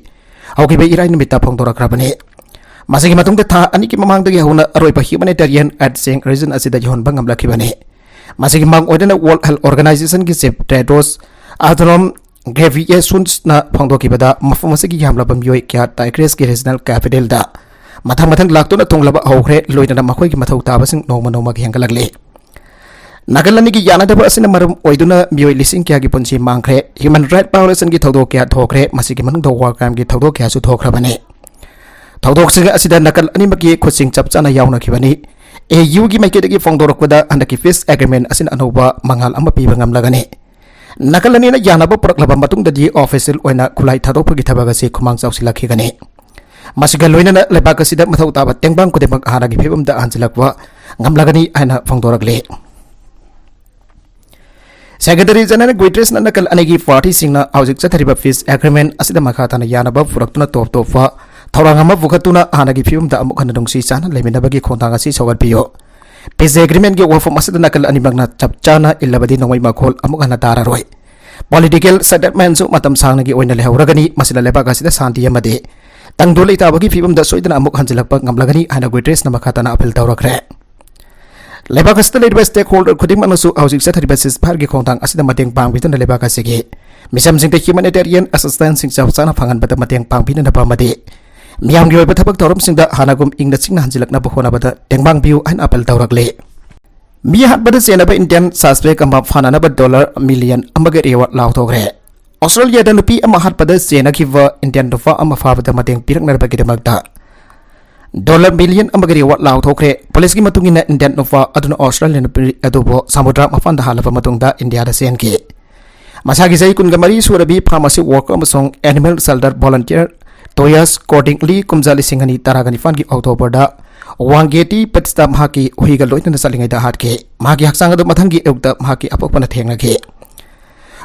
ꯍꯧꯈꯤꯕ ꯏꯔꯥꯏ ꯅꯨꯃꯤꯠꯇ ꯐꯣꯡꯗꯣꯔꯛꯈ꯭ꯔꯕꯅꯤ꯫ ꯃꯁꯤꯒꯤ ꯃꯇꯨꯡꯗ ꯊꯥ ꯑꯅꯤꯒꯤ ꯃꯃꯥꯡꯗꯒꯤ ꯍꯧꯅ ꯑꯔꯣꯏꯕ ꯍ꯭ꯌꯨꯃꯥꯅꯤꯇꯦꯔꯤꯌꯟ ꯑꯦꯗꯁꯤꯡ ꯔꯤꯖꯟ ꯑꯁꯤꯗ ꯌꯧꯍꯟꯕ ꯉꯝꯂꯛꯈꯤꯕꯅꯤ꯫ ꯃꯁꯤꯒꯤ ꯃꯥꯡ ꯑꯣꯏꯗꯨꯅ ꯋꯥꯔꯜꯗ ꯍꯦꯜꯊ ꯑꯣꯔꯒꯅꯥꯏꯖꯦꯁꯟꯒꯤ ꯆꯤꯐ ꯇꯦꯗ꯭ꯔꯣꯁ ꯑꯗꯅꯣꯝ ꯒꯦꯕ꯭ꯔꯤꯌꯦꯁꯨꯁꯅ ꯐꯣꯡꯗꯣꯛꯈꯤꯕꯗ, ꯃꯐꯝ ꯑꯁꯤꯒꯤ ꯌꯥꯝꯂꯕ ꯃꯤꯑꯣꯏ ꯀꯌꯥ ꯇꯥꯏꯒ꯭ꯔꯦꯁꯀꯤ ꯔꯤꯖꯅꯦꯜ ꯀꯦꯄꯤꯇꯦꯜꯗ ꯃꯊꯪ ꯃꯊꯪ ꯂꯥꯛꯇꯨꯅ ꯊꯨꯡꯂꯕ ꯍꯧꯈ꯭ꯔꯦ, ꯂꯣꯏꯅꯅ ꯃꯈꯣꯏꯒꯤ ꯃꯊꯧ ꯇꯥꯕꯁꯤꯡ ꯅꯣꯡꯃ ꯅꯣꯡꯃꯒꯤ ꯍꯦꯟꯒꯠꯂꯛꯂꯤ꯫ ꯅꯥꯀꯜ ꯑꯅꯤꯒꯤ ꯌꯥꯅꯗꯕ ꯑꯁꯤꯅ ꯃꯔꯝ ꯑꯣꯏꯗꯨꯅ ꯃꯤꯑꯣꯏ ꯂꯤꯁꯤꯡ ꯀꯌꯥꯒꯤ ꯄꯨꯟꯁꯤ ꯃꯥꯡꯈ꯭ꯔꯦ, ꯍ꯭ꯌꯨꯃꯦꯟ ꯔꯥꯏꯠ ꯚꯥꯏꯑꯣꯂꯦꯁꯟꯒꯤ ꯊꯧꯗꯣꯛ ꯀꯌꯥ ꯊꯣꯛꯈ꯭ꯔꯦ, ꯃꯁꯤꯒꯤ ꯃꯅꯨꯡꯗ ꯋꯥꯔ ꯀ꯭ꯔꯥꯏꯝꯒꯤ ꯊꯧꯗꯣꯛ ꯀꯌꯥꯁꯨ ꯊꯣꯛꯈ꯭ꯔꯕꯅꯤ꯫ ꯊꯧꯗꯣꯛꯁꯤꯡ ꯑꯁꯤꯗ ꯅꯥꯀꯜ ꯑꯅꯤꯃꯛꯀꯤ ꯈꯨꯠꯁꯤꯡ ꯆꯞ ꯆꯥꯅ ꯌꯥꯎꯅꯈꯤꯕꯅꯤ꯫ ꯑꯦ ꯌꯨꯒꯤ ꯃꯥꯏꯀꯩꯗꯒꯤ ꯐꯣꯡꯗꯣꯔꯛꯄꯗ, ꯍꯟꯗꯛꯀꯤ ꯄꯤꯁ ꯑꯦꯒ꯭ꯔꯤꯃꯦꯟꯠ ꯑꯁꯤꯅ ꯑꯅꯧꯕ ꯃꯉꯥꯜ ꯑꯃ ꯄꯤꯕ ꯉꯝꯂꯒꯅꯤ꯫ ꯅꯥꯀꯜ ꯑꯅꯤꯅ ꯌꯥꯅꯕ ꯄꯨꯔꯛꯂꯕ ꯃꯇꯨꯡꯗꯗꯤ ꯑꯣꯐꯤꯁꯤꯌꯦꯜ ꯑꯣꯏꯅ ꯈꯨꯠꯂꯥꯏ ꯊꯥꯗꯣꯛꯄꯒꯤ ꯊꯕꯛ ꯑꯁꯤ ꯈꯨꯃꯥꯡ ꯆꯥꯎꯁꯤꯜꯂꯛꯈꯤꯒꯅꯤ꯫ ꯃꯁꯤꯒ ꯂꯣꯏꯅꯅ ꯂꯩꯕꯥꯛ ꯑꯁꯤꯗ ꯃꯊꯧ ꯇꯥꯕ ꯇꯦꯡꯕꯥꯡ ꯈꯨꯗꯤꯡꯃꯛ ꯍꯥꯟꯅꯒꯤ ꯐꯤꯕꯝꯗ ꯍꯟꯖꯤꯜꯂꯛꯄ ꯉꯝꯂꯒꯅꯤ ꯍꯥꯏꯅ ꯐꯣꯡꯗꯣꯔꯛꯂꯤ꯫ ꯁꯦꯀ꯭ꯔꯦꯇꯔꯤ ꯖꯦꯅꯔꯦꯜ ꯒꯨꯇꯦꯔꯦꯁꯅ ꯅꯥꯀꯜ ꯑꯅꯤꯒꯤ ꯄꯥꯔꯇꯤꯁꯤꯡꯅ ꯍꯧꯖꯤꯛ ꯆꯠꯊꯔꯤꯕ ꯄꯤꯁ ꯑꯦꯒ꯭ꯔꯤꯃꯦꯟꯠ ꯑꯁꯤꯗ ꯃꯈꯥ ꯇꯥꯅ ꯌꯥꯅꯕ ꯄꯨꯔꯛꯇꯨꯅ ꯇꯣꯞ ꯇꯣꯞꯄ ꯊꯧꯔꯥꯡ ꯑꯃ ꯄꯨꯈꯠꯇꯨꯅ ꯍꯥꯟꯅꯒꯤ ꯐꯤꯕꯝꯗ ꯑꯃꯨꯛ ꯍꯟꯅ ꯅꯨꯡꯁꯤ ꯆꯥꯟꯅ ꯂꯩꯃꯤꯟꯅꯕꯒꯤ ꯈꯣꯡꯊꯥꯡ ꯑꯁꯤ ꯁꯧꯒꯠꯄꯤꯌꯨ꯫ ꯄꯤꯁ ꯑꯦꯒ꯭ꯔꯤꯃꯦꯟꯠꯀꯤ ꯋꯥꯐꯝ ꯑꯁꯤꯗ ꯅꯥꯀꯜ ꯑꯅꯤꯃꯛꯅ ꯆꯞ ꯆꯥꯅ ꯏꯜꯂꯕꯗꯤ ꯅꯣꯡꯃꯩ ꯃꯈꯣꯜ ꯑꯃꯨꯛ ꯍꯟꯅ ꯇꯥꯔꯔꯣꯏ꯫ ꯄꯣꯂꯤꯇꯤꯀꯦꯜ ꯁꯦꯇꯜꯃꯦꯟꯠꯁꯨ ꯃꯇꯝ ꯁꯥꯡꯅꯒꯤ ꯑꯣꯏꯅ ꯂꯩꯍꯧꯔꯒꯅꯤ꯫ ꯃꯁꯤꯅ ꯂꯩꯕꯥꯛ ꯑꯁꯤꯗ ꯁꯥꯟꯇꯤ ꯑꯃꯗꯤ ꯇꯪꯗꯨ ꯂꯩꯇꯥꯕꯒꯤ ꯐꯤꯕꯝꯗ ꯁꯣꯏꯗꯅ ꯑꯃꯨꯛ ꯍꯟꯖꯤꯜꯂꯛꯄ ꯉꯝꯂꯒꯅꯤ ꯍꯥꯏꯅ ꯒꯨꯇꯦꯔꯦꯁꯅ ꯃꯈꯥ ꯇꯥꯅ ꯑꯄꯤꯜ ꯇꯧꯔꯛꯈ꯭ꯔꯦ꯫ ꯂꯩꯕꯥꯛ ꯑꯁꯤꯗ ꯂꯩꯔꯤꯕ ꯁ꯭ꯇꯦꯛꯍꯣꯜꯗꯔ ꯈꯨꯗꯤꯡꯃꯛꯅꯁꯨ ꯍꯧꯖꯤꯛ ꯆꯠꯊꯔꯤꯕ ꯁꯤꯖꯐꯥꯌꯔꯒꯤ ꯈꯣꯡꯊꯥꯡ ꯑꯁꯤꯗ ꯃꯇꯦꯡ ꯄꯥꯡꯕꯤꯗꯨꯅ ꯂꯩꯕꯥꯛ ꯑꯁꯤꯒꯤ ꯃꯤꯆꯝꯁꯤꯡꯗ ꯍ꯭ꯌꯨꯃꯦꯅꯤꯇꯦꯔꯤꯌꯟ ꯑꯦꯁꯤꯁꯇꯦꯟꯁꯁꯤꯡ ꯆꯞ ꯆꯥꯅ ꯐꯪꯍꯟꯕꯗ ꯃꯇꯦꯡ ꯄꯥꯡꯕꯤꯅꯅꯕ ꯑꯃꯗꯤ ꯃꯤꯌꯥꯝꯒꯤ ꯑꯣꯏꯕ ꯊꯕꯛ ꯊꯧꯔꯝꯁꯤꯡꯗ ꯍꯥꯟꯅꯒꯨꯝ ꯏꯪꯅ ꯆꯤꯛꯅ ꯍꯟꯖꯤꯜꯂꯛꯅꯕ ꯍꯣꯠꯅꯕꯗ ꯇꯦꯡꯕꯥꯡꯕꯤꯌꯨ ꯍꯥꯏꯅ ꯑꯄꯤꯜ ꯇꯧꯔꯛꯂꯤ꯫ ꯃꯤ ꯍꯥꯠꯄꯗ ꯆꯦꯟꯅꯕ ꯏꯟꯗꯤꯌꯟ ꯁꯁꯄꯦꯛ ꯑꯃ ꯐꯥꯅꯅꯕ ꯗꯣꯂꯔ ꯃꯤꯂꯤꯌꯟ ꯑꯃꯒ ꯔꯤꯋꯥꯔꯗ ꯂꯥꯎꯊꯣꯛꯈ꯭ꯔꯦ꯫ ꯑꯣꯁꯇ꯭ꯔꯦꯂꯤꯌꯥꯗ ꯅꯨꯄꯤ ꯑꯃ ꯍꯥꯠꯄꯗ ꯆꯦꯟꯅꯈꯤꯕ ꯏꯟꯗꯤꯌꯟ ꯅꯨꯄꯥ ꯑꯃ ꯐꯥꯕꯗ ꯃꯇꯦꯡ ꯄꯤꯔꯛꯅꯕꯒꯤꯗꯃꯛꯇ ꯗꯣꯂꯔ ꯃꯤꯂꯤꯌꯟ ꯑꯃꯒ ꯔꯤꯋꯥꯔꯗ ꯂꯥꯎꯊꯣꯛꯈ꯭ꯔꯦ꯫ ꯄꯨꯂꯤꯁꯀꯤ ꯃꯇꯨꯡ ꯏꯟꯅ, ꯏꯟꯗꯤꯌꯟ ꯅꯨꯄꯥ ꯑꯗꯨꯅ ꯑꯣꯁꯇ꯭ꯔꯦꯂꯤꯌꯥ ꯅꯨꯄꯤ ꯑꯗꯨꯕꯨ ꯁꯃꯨꯗ꯭ꯔ ꯃꯄꯥꯟꯗ ꯍꯥꯜꯂꯕ ꯃꯇꯨꯡꯗ ꯏꯟꯗꯤꯌꯥꯗ ꯆꯦꯟꯈꯤ꯫ ꯃꯁꯥꯒꯤ ꯆꯍꯤ ꯀꯨꯟꯒ ꯃꯔꯤ ꯁꯨꯔꯕꯤ ꯐꯥꯔꯃꯥꯁꯤ ꯋꯥꯔꯀꯔ ꯑꯃꯁꯨꯡ ꯑꯦꯅꯤꯃꯦꯜ ꯁꯦꯜꯇꯔ ꯚꯣꯂꯟꯇꯤꯌꯔ ꯇꯣꯌꯥꯁ ꯀꯣꯔꯗꯤꯡꯂꯤ ꯀꯨꯝꯖꯥ ꯂꯤꯁꯤꯡ ꯑꯅꯤ ꯇꯔꯥꯒ ꯅꯤꯄꯥꯟꯒꯤ ꯑꯣꯛꯇꯣꯕꯔꯗ ꯋꯥꯡꯒꯦꯇꯤ ꯄꯤꯠꯁꯇ ꯃꯍꯥꯛꯀꯤ ꯍꯨꯏꯒ ꯂꯣꯏꯅꯅ ꯆꯠꯂꯤꯉꯩꯗ ꯍꯥꯠꯈꯤ꯫ ꯃꯍꯥꯛꯀꯤ ꯍꯛꯆꯥꯡ ꯑꯗꯨ ꯃꯊꯪꯒꯤ ꯑꯌꯨꯛꯇ ꯃꯍꯥꯛꯀꯤ ꯑꯄꯣꯛꯄꯅ ꯊꯦꯡꯅꯈꯤ꯫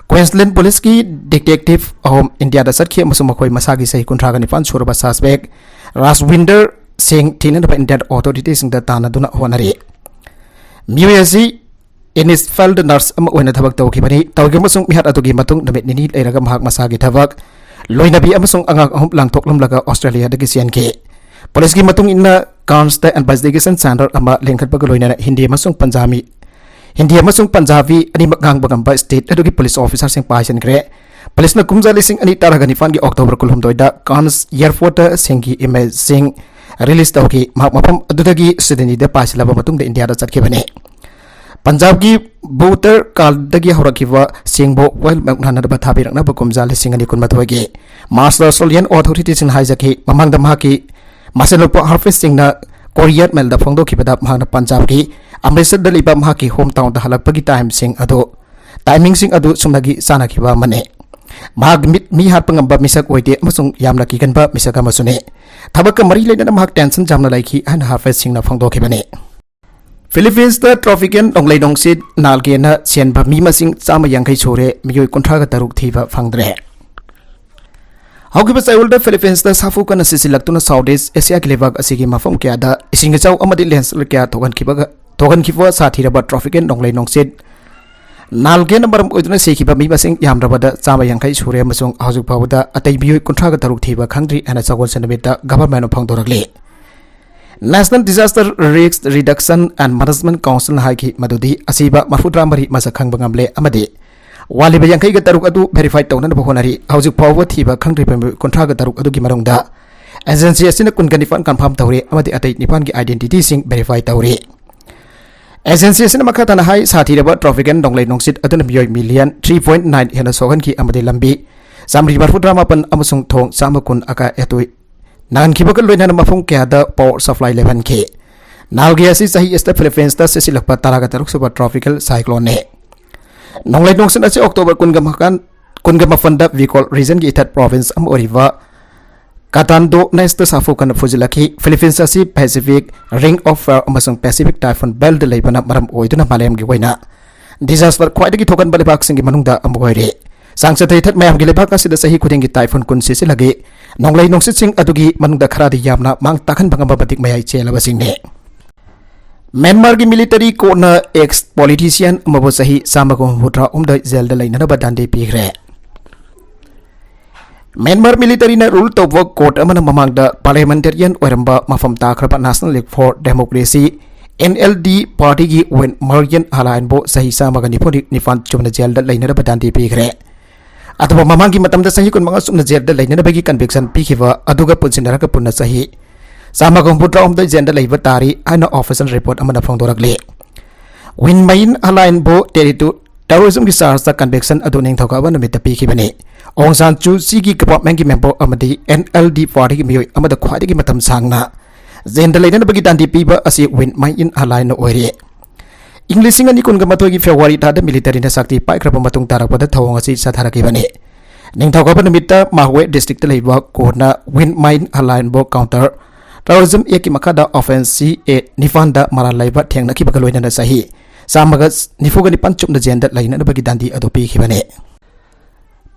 ꯀ꯭ꯋꯤꯟꯁꯂꯦꯟ ꯄꯨꯂꯤꯁꯀꯤ ꯗꯤꯇꯦꯛꯇꯤꯚ ꯑꯍꯨꯝ ꯏꯟꯗꯤꯌꯥꯗ ꯆꯠꯈꯤ ꯑꯃꯁꯨꯡ ꯃꯈꯣꯏ ꯃꯁꯥꯒꯤ ꯆꯍꯤ ꯀꯨꯟꯊ꯭ꯔꯥꯒ ꯅꯤꯄꯥꯟ ꯁꯨꯔꯕ ꯁꯁꯄꯦꯛ ꯔꯥꯖꯋꯤꯟꯗꯔ ꯁꯤꯡ ꯊꯤꯅꯅꯕ ꯏꯟꯗꯤꯌꯟ ꯑꯣꯊꯣꯔꯤꯇꯤꯁꯤꯡꯗ ꯇꯥꯟꯅꯗꯨꯅ ꯍꯣꯠꯅꯔꯤ꯫ ꯃꯤꯑꯣꯏ ꯑꯁꯤ ꯏꯅꯤꯁꯐꯦꯜꯗ ꯅꯔꯁ ꯑꯃ ꯑꯣꯏꯅ ꯊꯕꯛ ꯇꯧꯈꯤꯕꯅꯤ꯫ ꯇꯧꯈꯤꯕ ꯑꯃꯁꯨꯡ ꯃꯤꯍꯥꯠ ꯑꯗꯨꯒꯤ ꯃꯇꯨꯡ ꯅꯨꯃꯤꯠ ꯅꯤꯅꯤ ꯂꯩꯔꯒ ꯃꯍꯥꯛ ꯃꯁꯥꯒꯤ ꯊꯕꯛ ꯂꯣꯏꯅꯕꯤ ꯑꯃꯁꯨꯡ ꯑꯉꯥꯡ ꯑꯍꯨꯝ ꯂꯥꯡꯊꯣꯛꯂꯝꯂꯒ ꯑꯣꯁꯇ꯭ꯔꯦꯂꯤꯌꯥꯗꯒꯤ ꯆꯦꯟꯈꯤ꯫ ꯄꯨꯂꯤꯁꯀꯤ ꯃꯇꯨꯡ ꯏꯟꯅ, ꯀꯥꯟꯁꯇ ꯏꯟꯚꯦꯁꯇꯤꯒꯦꯁꯟ ꯁꯦꯟꯇꯔ ꯑꯃ ꯂꯤꯡꯈꯠꯄꯒ ꯂꯣꯏꯅꯅ ꯍꯤꯟꯗꯤ ꯑꯃꯁꯨꯡ ꯄꯟꯖꯥꯕꯤ, ꯍꯤꯟꯗꯤ ꯑꯃꯁꯨꯡ ꯄꯟꯖꯥꯕꯤ ꯑꯅꯤꯃꯛ ꯉꯥꯡꯕ ꯉꯝꯕ ꯁ꯭ꯇꯦꯠ ꯑꯗꯨꯒꯤ ꯄꯨꯂꯤꯁ ꯑꯣꯐꯤꯁꯥꯔꯁꯤꯡ ꯄꯥꯏꯁꯤꯟꯈ꯭ꯔꯦ꯫ ꯄꯨꯂꯤꯁꯅ ꯀꯨꯝꯖꯥ ꯂꯤꯁꯤꯡ ꯑꯅꯤ ꯇꯔꯥꯒ ꯅꯤꯄꯥꯟꯒꯤ ꯑꯣꯛꯇꯣꯕꯔ ꯀꯨꯟꯍꯨꯝꯗꯣꯏꯗ ꯀꯥꯟꯁ ꯑꯦꯌꯔꯄꯣꯔꯠꯇ ꯁꯤꯡꯒꯤ ꯏꯃꯦꯖꯁꯤꯡ ꯔꯤꯂꯤꯖ ꯇꯧꯈꯤ꯫ ꯃꯍꯥꯛ ꯃꯐꯝ ꯑꯗꯨꯗꯒꯤ ꯁꯤꯗꯅꯤꯗ ꯄꯥꯏꯁꯤꯜꯂꯕ ꯃꯇꯨꯡꯗ ꯏꯟꯗꯤꯌꯥꯗ ꯆꯠꯈꯤꯕꯅꯤ꯫ ꯄꯟꯖꯥꯕꯀꯤ ꯕꯨꯇꯔ ꯀꯥꯜꯗꯒꯤ ꯍꯧꯔꯛꯈꯤꯕ ꯁꯤꯡꯕꯨ ꯋꯥꯌꯦꯜ ꯃꯥꯌꯣꯛꯅꯅꯕ ꯊꯥꯕꯤꯔꯛꯅꯕ ꯀꯨꯝꯖꯥ ꯂꯤꯁꯤꯡ ꯑꯅꯤ ꯀꯨꯟꯃꯥꯊꯣꯏꯒꯤ ꯃꯥꯔꯆꯇ ꯑꯣꯁꯇ꯭ꯔꯦꯂꯤꯌꯟ ꯑꯣꯊꯣꯔꯤꯇꯤꯁꯤꯡꯅ ꯍꯥꯏꯖꯈꯤ꯫ ꯃꯃꯥꯡꯗ ꯃꯍꯥꯛꯀꯤ ꯃꯁꯦꯟꯂꯨꯄꯥ ꯍꯥꯔꯐꯦꯁ ꯁꯤꯡꯅ ꯀꯣꯔꯤꯌꯔ ꯃꯦꯜꯗ ꯐꯣꯡꯗꯣꯛꯈꯤꯕꯗ, ꯃꯍꯥꯛꯅ ꯄꯟꯖꯥꯕꯀꯤ ꯑꯃ꯭ꯔꯤꯠꯁꯔꯗ ꯂꯩꯕ ꯃꯍꯥꯛꯀꯤ ꯍꯣꯝ ꯇꯥꯎꯟꯗ ꯍꯜꯂꯛꯄꯒꯤ ꯇꯥꯏꯝꯁꯤꯡ ꯑꯗꯨ, ꯇꯥꯏꯃꯤꯡꯁꯤꯡ ꯑꯗꯨ ꯁꯨꯞꯅꯒꯤ ꯆꯥꯟꯅꯈꯤꯕ ꯑꯃꯅꯤ꯫ ꯃꯍꯥꯛ ꯃꯤꯠ, ꯃꯤ ꯍꯥꯠꯄ ꯉꯝꯕ ꯃꯤꯁꯛ ꯑꯣꯏꯗꯦ ꯑꯃꯁꯨꯡ ꯌꯥꯝꯅ ꯀꯤꯒꯟꯕ ꯃꯤꯁꯛ ꯑꯃꯁꯨꯅꯤ꯫ ꯊꯕꯛꯀ ꯃꯔꯤ ꯂꯩꯅꯅ ꯃꯍꯥꯛ ꯇꯦꯟꯁꯟ ꯌꯥꯝꯅ ꯂꯩꯈꯤ ꯍꯥꯏꯅ ꯍꯥꯔꯐꯦꯁ ꯁꯤꯡꯅ ꯐꯣꯡꯗꯣꯛꯈꯤꯕꯅꯤ꯫ ꯐꯤꯂꯤꯄꯤꯟꯁꯇ ꯇ꯭ꯔꯣꯄꯤꯀꯦꯜ ꯅꯣꯡꯂꯩ ꯅꯨꯡꯁꯤꯠ ꯅꯥꯜꯒꯦꯅ ꯁꯦꯟꯕ ꯃꯤ ꯃꯁꯤꯡ ꯆꯥꯝꯃ ꯌꯥꯡꯈꯩ ꯁꯨꯔꯦ, ꯃꯤꯑꯣꯏ ꯀꯨꯟꯊ꯭ꯔꯥꯒ ꯇꯔꯨꯛ ꯊꯤꯕ ꯐꯪꯗ꯭ꯔꯦ꯫ ꯍꯧꯈꯤꯕ ꯆꯌꯣꯜꯗ ꯐꯤꯂꯤꯄꯤꯟꯁꯇ ꯁꯥꯐꯨ ꯀꯟꯅ ꯁꯤꯖꯤꯜꯂꯛꯇꯨꯅ ꯁꯥꯎꯠ ꯏꯁ ꯑꯦꯁꯤꯌꯥꯒꯤ ꯂꯩꯕꯥꯛ ꯑꯁꯤꯒꯤ ꯃꯐꯝ ꯀꯌꯥꯗ ꯏꯁꯤꯡ ꯏꯆꯥꯎ ꯑꯃꯗꯤ ꯂꯦꯟꯁꯂꯥꯏꯗ ꯀꯌꯥ ꯊꯣꯛꯍꯟꯈꯤꯕꯒ, ꯊꯣꯛꯍꯟꯈꯤꯕ ꯁꯥꯊꯤꯔꯕ ꯇ꯭ꯔꯣꯄꯤꯀꯦꯜ ꯅꯣꯡꯂꯩ ꯅꯨꯡꯁꯤꯠ ꯅꯥꯜꯒꯦꯅ ꯃꯔꯝ ꯑꯣꯏꯗꯨꯅ ꯁꯤꯈꯤꯕ ꯃꯤ ꯃꯁꯤꯡ ꯌꯥꯝꯗ꯭ꯔꯕꯗ ꯆꯥꯝꯃ ꯌꯥꯡꯈꯩ ꯁꯨꯔꯦ ꯑꯃꯁꯨꯡ ꯍꯧꯖꯤꯛ ꯐꯥꯎꯕꯗ ꯑꯇꯩ ꯃꯤꯑꯣꯏ ꯀꯨꯟꯊ꯭ꯔꯥꯒ ꯇꯔꯨꯛ ꯊꯤꯕ ꯈꯪꯗ꯭ꯔꯤ ꯍꯥꯏꯅ ꯁꯒꯣꯜꯁꯦꯟ ꯅꯨꯃꯤꯠꯇ ꯒꯚꯔꯟꯃꯦꯟꯠꯅ ꯐꯣꯡꯗꯣꯔꯛꯂꯤ꯫ National Disaster Risk Reduction and Management Councilꯅ ꯍꯥꯏꯈꯤ ꯃꯗꯨꯗꯤ ꯑꯁꯤꯕ ꯃꯔꯐꯨꯇꯔꯥ ꯃꯔꯤ ꯃꯁꯛ ꯈꯪꯕ ꯉꯝꯂꯦ ꯑꯃꯗꯤ ꯋꯥꯠꯂꯤꯕ ꯌꯥꯡꯈꯩꯒ ꯇꯔꯨꯛ ꯑꯗꯨ ꯚꯦꯔꯤꯐꯥꯏ ꯇꯧꯅꯅꯕ ꯍꯣꯠꯅꯔꯤ꯫ ꯍꯧꯖꯤꯛ ꯐꯥꯎꯕ ꯊꯤꯕ ꯈꯪꯗ꯭ꯔꯤꯕ ꯃꯤꯑꯣꯏ ꯀꯨꯟꯊ꯭ꯔꯥꯒ ꯇꯔꯨꯛ ꯑꯗꯨꯒꯤ ꯃꯅꯨꯡꯗ ꯑꯦꯖꯦꯟꯁꯤ ꯑꯁꯤꯅ ꯀꯨꯟꯒ ꯅꯤꯄꯥꯟ ꯀꯟꯐꯥꯔꯝ ꯇꯧꯔꯦ ꯑꯃꯗꯤ ꯑꯇꯩ ꯅꯤꯄꯥꯟꯒꯤ ꯑꯥꯏꯗꯦꯟꯇꯤꯇꯤꯁꯤꯡ ꯚꯦꯔꯤꯐꯥꯏ ꯇꯧꯔꯤ꯫ ꯑꯦꯖꯦꯟꯁꯤ ꯑꯁꯤꯅ ꯃꯈꯥ ꯇꯥꯅ ꯍꯥꯏ, ꯁꯥꯊꯤꯔꯕ ꯇ꯭ꯔꯣꯄꯤꯀꯦꯜ ꯅꯣꯡꯂꯩ ꯅꯨꯡꯁꯤꯠ ꯑꯗꯨꯅ ꯃꯤꯑꯣꯏ ꯃꯤꯂꯤꯌꯟ ꯊ꯭ꯔꯤ ꯄꯣꯏꯟꯠ ꯅꯥꯏꯟ ꯍꯦꯟꯅ ꯁꯣꯛꯍꯟꯈꯤ ꯑꯃꯗꯤ ꯂꯝꯕꯤ ꯆꯥꯃꯔꯤ ꯃꯔꯐꯨꯇꯔꯥ ꯃꯥꯄꯟ ꯑꯃꯁꯨꯡ ꯊꯣꯡ ꯆꯥꯝꯃ ꯀꯨꯟ ꯑꯀꯥꯏ ꯑꯇꯣꯏ ꯅꯥꯟꯈꯤꯕꯒ ꯂꯣꯏꯅꯅ ꯃꯐꯝ ꯀꯌꯥꯗ power supply ꯂꯦꯞꯍꯟꯈꯤ꯫ ꯅꯥꯜꯒꯤ ꯑꯁꯤ ꯆꯍꯤ ꯑꯁꯤꯗ ꯐꯤꯂꯤꯄꯤꯟꯁꯇ ꯁꯤꯠꯁꯤꯜꯂꯛꯄ ꯇꯔꯥꯒ ꯇꯔꯨꯛ ꯁꯨꯕ tropical cycloneꯅꯤ꯫ ꯅꯣꯡꯂꯩ ꯅꯨꯡꯁꯤꯠ ꯑꯁꯤ ꯑꯣꯛꯇꯣꯕꯔ ꯀꯨꯟꯒ ꯃꯥꯄꯟꯗ ꯕꯤꯀꯣꯜ regionꯒꯤ ꯏꯊꯠ province ꯑꯃ ꯑꯣꯏꯔꯤꯕ ꯀꯥꯇꯥꯟꯗꯣ ꯅꯥꯏꯁꯇ ꯁꯥꯐꯨ ꯀꯟꯅ ꯐꯨꯖꯤꯜꯂꯛꯈꯤ꯫ ꯐꯤꯂꯤꯄꯤꯟꯁ ꯑꯁꯤ Pacific Ring of Fire ꯑꯃꯁꯨꯡ Pacific Typhoon Beltꯗ ꯂꯩꯕꯅ ꯃꯔꯝ ꯑꯣꯏꯗꯨꯅ ꯃꯥꯂꯦꯝꯒꯤ ꯑꯣꯏꯅ disaster ꯈ꯭ꯋꯥꯏꯗꯒꯤ ꯊꯣꯛꯍꯟꯕ ꯂꯩꯕꯥꯛꯁꯤꯡꯒꯤ ꯃꯅꯨꯡꯗ ꯑꯃ ꯑꯣꯏꯔꯤ꯫ ꯆꯥꯡꯆꯠꯇ ꯏꯊꯠ ꯃꯌꯥꯝꯒꯤ ꯂꯩꯕꯥꯛ ꯑꯁꯤꯗ ꯆꯍꯤ ꯈꯨꯗꯤꯡꯒꯤ typhoon ꯀꯨꯟ ꯁꯤꯠꯆꯤꯜꯂꯛꯏ꯫ ꯅꯣꯡꯂꯩ ꯅꯨꯡꯁꯤꯠꯁꯤꯡ ꯑꯗꯨꯒꯤ ꯃꯅꯨꯡꯗ ꯈꯔꯗꯤ ꯌꯥꯝꯅ ꯃꯥꯡ ꯇꯥꯛꯍꯟꯕ ꯉꯝꯕ ꯃꯇꯤꯛ ꯃꯌꯥꯏ ꯆꯦꯜꯂꯕꯁꯤꯡꯅꯤ꯫ ꯃ꯭ꯌꯥꯟꯃꯥꯔꯒꯤ military courtꯅ ex politician ꯑꯃꯕꯨ ꯆꯍꯤ ꯆꯥꯝꯃꯒ ꯍꯨꯝꯐꯨꯇꯔꯥ ꯍꯨꯝꯗꯣꯏ ꯖꯦꯜꯗ ꯂꯩꯅꯅꯕ ꯗꯥꯟꯗꯤ ꯄꯤꯈ꯭ꯔꯦ꯫ ꯃ꯭ꯌꯥꯟꯃꯥꯔ militaryꯅ rule ꯇꯧꯕ court ꯑꯃꯅ ꯃꯃꯥꯡꯗ parliamentarian ꯑꯣꯏꯔꯝꯕ ꯃꯐꯝ ꯇꯥꯈ꯭ꯔꯕ National League for Democracy, NLD partyꯒꯤ Win Myint Hlaingbu ꯆꯍꯤ ꯆꯥꯝꯃꯒ ꯅꯤꯐꯨ ꯅꯤꯄꯥꯟ ꯆꯨꯝꯅ ꯖꯦꯜꯗ ꯂꯩꯅꯅꯕ ꯗꯥꯟꯗꯤ ꯄꯤꯈ꯭ꯔꯦ꯫ ꯑꯗꯨꯕꯨ ꯃꯃꯥꯡꯒꯤ ꯃꯇꯝꯗ ꯆꯍꯤ ꯀꯨꯟꯃꯉꯥ ꯆꯨꯝꯅ ꯖꯦꯜꯗ ꯂꯩꯅꯅꯕꯒꯤ conviction ꯄꯤꯈꯤꯕ ꯑꯗꯨꯒ ꯄꯨꯟꯁꯤꯟꯅꯔꯒ ꯄꯨꯟꯅ ꯆꯍꯤ ꯆꯥꯝꯃꯒ ꯍꯨꯝꯐꯨꯇꯔꯥꯍꯨꯝꯗꯣꯏ ꯖꯦꯜꯗ ꯂꯩꯕ ꯇꯥꯔꯤ ꯍꯥꯏꯅ official report ꯑꯃꯅ ꯐꯣꯡꯗꯣꯔꯛꯂꯤ꯫ Win Myint Hlaingbu terror-, terrorismꯒꯤ chargeꯇ conviction ꯑꯗꯨ ꯅꯤꯡꯊꯧꯀꯥꯕ ꯅꯨꯃꯤꯠꯇ ꯄꯤꯈꯤꯕꯅꯤ꯫ ꯑꯣꯡ ꯁꯥꯟ ꯁꯨ ꯆꯤꯒꯤ governmentꯀꯤ member ꯑꯃꯗꯤ NLD partyꯒꯤ ꯃꯤꯑꯣꯏ ꯑꯃꯗ ꯈ꯭ꯋꯥꯏꯗꯒꯤ ꯃꯇꯝ ꯁꯥꯡꯅ ꯖꯦꯜꯗ ꯂꯩꯅꯅꯕꯒꯤ ꯗꯥꯟꯗꯤ ꯄꯤꯕ ꯑꯁꯤ Win Myint Hlaingbuꯅ ꯑꯣꯏꯔꯤ꯫ ꯏꯪ ꯂꯤꯁꯤꯡ ꯑꯅꯤ ꯀꯨꯟꯒ ꯃꯥꯊꯣꯏꯒꯤ February ꯊꯥꯗ militaryꯅ ꯁꯛꯇꯤ ꯄꯥꯏꯈ꯭ꯔꯕ ꯃꯇꯨꯡ ꯇꯥꯔꯛꯄꯗ ꯊꯧꯑꯣꯡ ꯑꯁꯤ ꯆꯠꯊꯔꯛꯈꯤꯕꯅꯤ꯫ ꯅꯤꯡꯊꯧꯀꯥꯕ ꯅꯨꯃꯤꯠꯇ Magway districtꯇ ꯂꯩꯕ courtꯅ Win Myint Hlaingbu counter terrorism actꯀꯤ ꯃꯈꯥꯗ offence CA ꯅꯤꯄꯥꯟꯗ ꯃꯔꯥꯜ ꯂꯩꯕ ꯊꯦꯡꯅꯈꯤꯕꯒ ꯂꯣꯏꯅꯅ ꯆꯍꯤ ꯆꯥꯝꯃꯒ ꯅꯤꯐꯨꯒ ꯅꯤꯄꯥꯟ ꯆꯨꯞꯅ ꯖꯦꯜꯗ ꯂꯩꯅꯅꯕꯒꯤ ꯗꯥꯟꯗꯤ ꯑꯗꯨ ꯄꯤꯈꯤꯕꯅꯤ꯫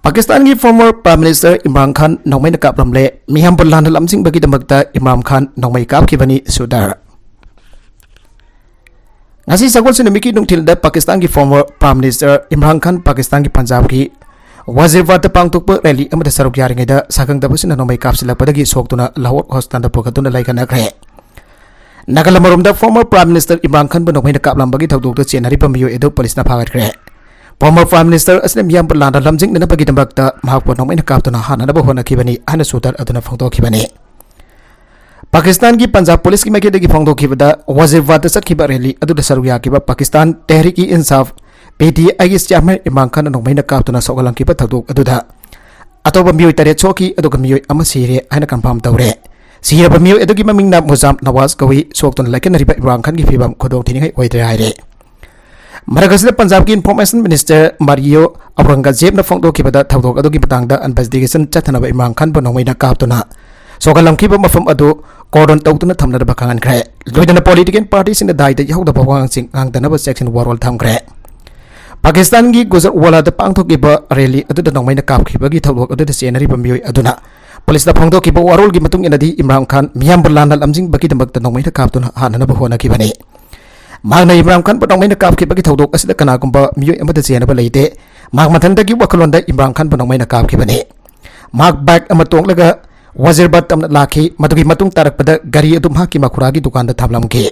ꯄꯥꯀꯤꯁꯇꯥꯟꯒꯤ former Prime Minister Imran Khan ꯅꯣꯡꯃꯩꯅ ꯀꯥꯞꯂꯝꯂꯦ꯫ ꯃꯤꯌꯥꯝꯕꯨ ꯂꯥꯟꯅ ꯂꯝꯖꯤꯡꯕꯒꯤꯗꯃꯛꯇ ꯏꯝꯔꯥꯟ ꯈꯥꯟ ꯅꯣꯡꯃꯩ ꯀꯥꯞꯈꯤꯕꯅꯤ꯫ ꯁꯨꯗꯔ꯫ ꯉꯁꯤ ꯁꯒꯣꯜꯁꯦꯟ ꯅꯨꯃꯤꯠꯀꯤ ꯅꯨꯡꯊꯤꯜꯗ ꯄꯥꯀꯤꯁꯇꯥꯟꯒꯤ former Prime Minister ꯏꯝꯔꯥꯟ ꯈꯥꯟ ꯄꯥꯀꯤꯁꯇꯥꯟꯒꯤ ꯄꯟꯖꯥꯕꯀꯤ ꯋꯥꯖꯤꯔꯕꯥꯗꯇ ꯄꯥꯡꯊꯣꯛꯄ rally ꯑꯃꯗ ꯁꯔꯨꯛ ꯌꯥꯔꯤꯉꯩꯗ ꯁꯥꯈꯪꯗꯕꯁꯤꯡꯅ ꯅꯣꯡꯃꯩ ꯀꯥꯞꯁꯤꯜꯂꯛꯄꯗꯒꯤ ꯁꯣꯛꯇꯨꯅ ꯂꯥꯍꯣꯔ hospitalꯗ ꯄꯨꯈꯠꯇꯨꯅ ꯂꯥꯏꯀꯠꯅꯈ꯭ꯔꯦ꯫ ꯅꯥꯒꯥꯂꯝ ꯑꯃꯔꯣꯝꯗ former Prime Minister ꯏꯝꯔꯥꯟ ꯈꯥꯟꯕꯨ ꯅꯣꯡꯃꯩꯅ ꯀꯥꯞꯂꯝꯕꯒꯤ ꯊꯧꯗꯣꯛꯇ ꯆꯦꯟꯅꯔꯤꯕ ꯃꯤꯑꯣꯏ ꯑꯗꯨ ꯄꯨꯂꯤꯁꯅ ꯐꯥꯒꯠꯈ꯭ꯔꯦ꯫ Former Prime Minister ꯑꯁꯤꯅ ꯃꯤꯌꯥꯝꯕꯨ ꯂꯥꯟꯅ ꯂꯝꯖꯤꯡꯅꯅꯕꯒꯤꯗꯃꯛꯇ ꯃꯍꯥꯛꯄꯨ ꯅꯣꯡꯃꯩꯅ ꯀꯥꯞꯇꯨꯅ ꯍꯥꯠꯅꯅꯕ ꯍꯣꯠꯅꯈꯤꯕꯅꯤ ꯍꯥꯏꯅ ꯁꯨꯗꯔ ꯑꯗꯨꯅ ꯐꯣꯡꯗꯣꯛꯈꯤꯕꯅꯤ꯫ ꯄꯥꯀꯤꯁꯇꯥꯟꯒꯤ ꯄꯟꯖꯥꯕ ꯄꯨꯂꯤꯁꯀꯤ ꯃꯥꯏꯀꯩꯗꯒꯤ ꯐꯣꯡꯗꯣꯛꯈꯤꯕꯗ, ꯋꯥꯖꯤꯔꯕꯥꯗꯇ ꯆꯠꯈꯤꯕ rally ꯑꯗꯨꯗ ꯁꯔꯨꯛ ꯌꯥꯈꯤꯕ ꯄꯥꯀꯤꯁꯇꯥꯟ ꯇꯦꯍ꯭ꯔꯤꯛ-ꯏ-ꯏꯟꯁꯥꯐ, PTIꯒꯤ chairman ꯏꯝꯔꯥꯟ ꯈꯥꯟꯅ ꯅꯣꯡꯃꯩꯅ ꯀꯥꯞꯇꯨꯅ ꯁꯣꯛꯍꯜꯂꯝꯈꯤꯕ ꯊꯧꯗꯣꯛ ꯑꯗꯨꯗ ꯑꯇꯣꯞꯄ ꯃꯤꯑꯣꯏ ꯇꯔꯦꯠ ꯁꯣꯛꯈꯤ, ꯑꯗꯨꯒ ꯃꯤꯑꯣꯏ ꯑꯃ ꯁꯤꯔꯦ ꯍꯥꯏꯅ ꯀꯟꯐꯥꯝ ꯇꯧꯔꯦ꯫ ꯁꯤꯔꯕ ꯃꯤꯑꯣꯏ ꯑꯗꯨꯒꯤ ꯃꯃꯤꯡꯅ ꯃꯨꯖꯥꯝ ꯅꯋꯥꯖ ꯀꯧꯏ꯫ ꯁꯣꯛꯇꯨꯅ ꯂꯩꯈꯠꯅꯔꯤꯕ ꯏꯝꯔꯥꯟ ꯈꯥꯟꯒꯤ ꯐꯤꯕꯝ ꯈꯨꯗꯣꯡꯊꯤꯅꯤꯡꯉꯥꯏ ꯑꯣꯏꯗ꯭ꯔꯦ ꯍꯥꯏꯔꯦ꯫ ꯃꯔꯛ ꯑꯁꯤꯗ ꯄꯟꯖꯥꯕꯀꯤ ꯏꯟꯐꯣꯔꯃꯦꯁꯟ ꯃꯤꯅꯤꯁꯇꯔ ꯃꯥꯔꯤꯌꯣ ꯑꯧꯔꯪꯒꯖꯦꯕꯅ ꯐꯣꯡꯗꯣꯛꯈꯤꯕꯗ, ꯊꯧꯗꯣꯛ ꯑꯗꯨꯒꯤ ꯃꯇꯥꯡꯗ ꯏꯟꯚꯦꯁꯇꯤꯒꯦꯁꯟ ꯆꯠꯊꯅꯕ ꯏꯝꯔꯥꯟ ꯈꯥꯟꯕꯨ ꯅꯣꯡꯃꯩꯅ ꯀꯥꯞꯇꯨꯅ ꯁꯣꯛꯍꯜꯂꯝꯈꯤꯕ ꯃꯐꯝ ꯑꯗꯨ ꯀꯣꯔꯗꯣꯟ ꯇꯧꯗꯨꯅ ꯊꯝꯅꯅꯕ ꯈꯪꯍꯟꯈ꯭ꯔꯦ꯫ ꯂꯣꯏꯅꯅ ꯄꯣꯂꯤꯇꯤꯀꯦꯜ ꯄꯥꯔꯇꯤꯁꯤꯡꯅ ꯗꯥꯏꯗ ꯌꯥꯎꯗꯕ ꯋꯥꯉꯥꯡꯁꯤꯡ ꯉꯥꯡꯗꯅꯕ ꯆꯦꯛꯁꯤꯟ ꯋꯥꯔꯣꯜ ꯊꯝꯈ꯭ꯔꯦ꯫ ꯄꯥꯀꯤꯁꯇꯥꯟꯒꯤ ꯒꯨꯖꯔꯋꯥꯂꯥꯗ ꯄꯥꯡꯊꯣꯛꯈꯤꯕ ꯔꯦꯂꯤ ꯑꯗꯨꯗ ꯅꯣꯡꯃꯩꯅ ꯀꯥꯞꯈꯤꯕꯒꯤ ꯊꯧꯗꯣꯛ ꯑꯗꯨꯗ ꯆꯦꯟꯅꯔꯤꯕ ꯃꯤꯑꯣꯏ ꯑꯗꯨꯅ ꯄꯨꯂꯤꯁꯅ ꯐꯣꯡꯗꯣꯛꯈꯤꯕ ꯋꯥꯔꯣꯜꯒꯤ ꯃꯇꯨꯡ ꯏꯟꯅꯗꯤ, ꯏꯝꯔꯥꯟ ꯈꯥꯟ ꯃꯤꯌꯥꯝꯕꯨ ꯂꯥꯟꯅ ꯂꯝꯖꯤꯡꯕꯒꯤꯗꯃꯛꯇ ꯅꯣꯡꯃꯩꯅ ꯀꯥꯞꯇꯨꯅ ꯍꯥꯠꯅꯅꯕ ꯍꯣꯠꯅꯈꯤꯕꯅꯤ꯫ ꯃꯍꯥꯛꯅ ꯏꯝꯔꯥꯟ ꯈꯥꯟꯕꯨ ꯅꯣꯡꯃꯩꯅ ꯀꯥꯞꯈꯤꯕꯒꯤ ꯊꯧꯗꯣꯛ ꯑꯁꯤꯗ ꯀꯅꯥꯒꯨꯝꯕ ꯃꯤꯑꯣꯏ ꯑꯃꯠꯇ ꯆꯦꯟꯅꯕ ꯂꯩꯇꯦ꯫ ꯃꯍꯥꯛ ꯃꯊꯟꯇꯒꯤ ꯋꯥꯈꯜꯂꯣꯟꯗ ꯏꯝꯔꯥꯟ ꯈꯥꯟꯕꯨ ꯅꯣꯡꯃꯩꯅ ꯀꯥꯞꯈꯤꯕꯅꯤ꯫ ꯃꯍꯥꯛ ꯕꯥꯏꯛ ꯑꯃ ꯇꯣꯡꯂꯒ ꯋꯥꯖꯤꯔꯕꯥꯗ ꯇꯝꯅ ꯂꯥꯛꯈꯤ꯫ ꯃꯗꯨꯒꯤ ꯃꯇꯨꯡ ꯇꯥꯔꯛꯄꯗ ꯒꯥꯔꯤ ꯑꯗꯨ ꯃꯍꯥꯛꯀꯤ ꯃꯈꯨꯔꯥꯒꯤ ꯗꯨꯀꯥꯟꯗ ꯊꯝꯂꯝꯈꯤ꯫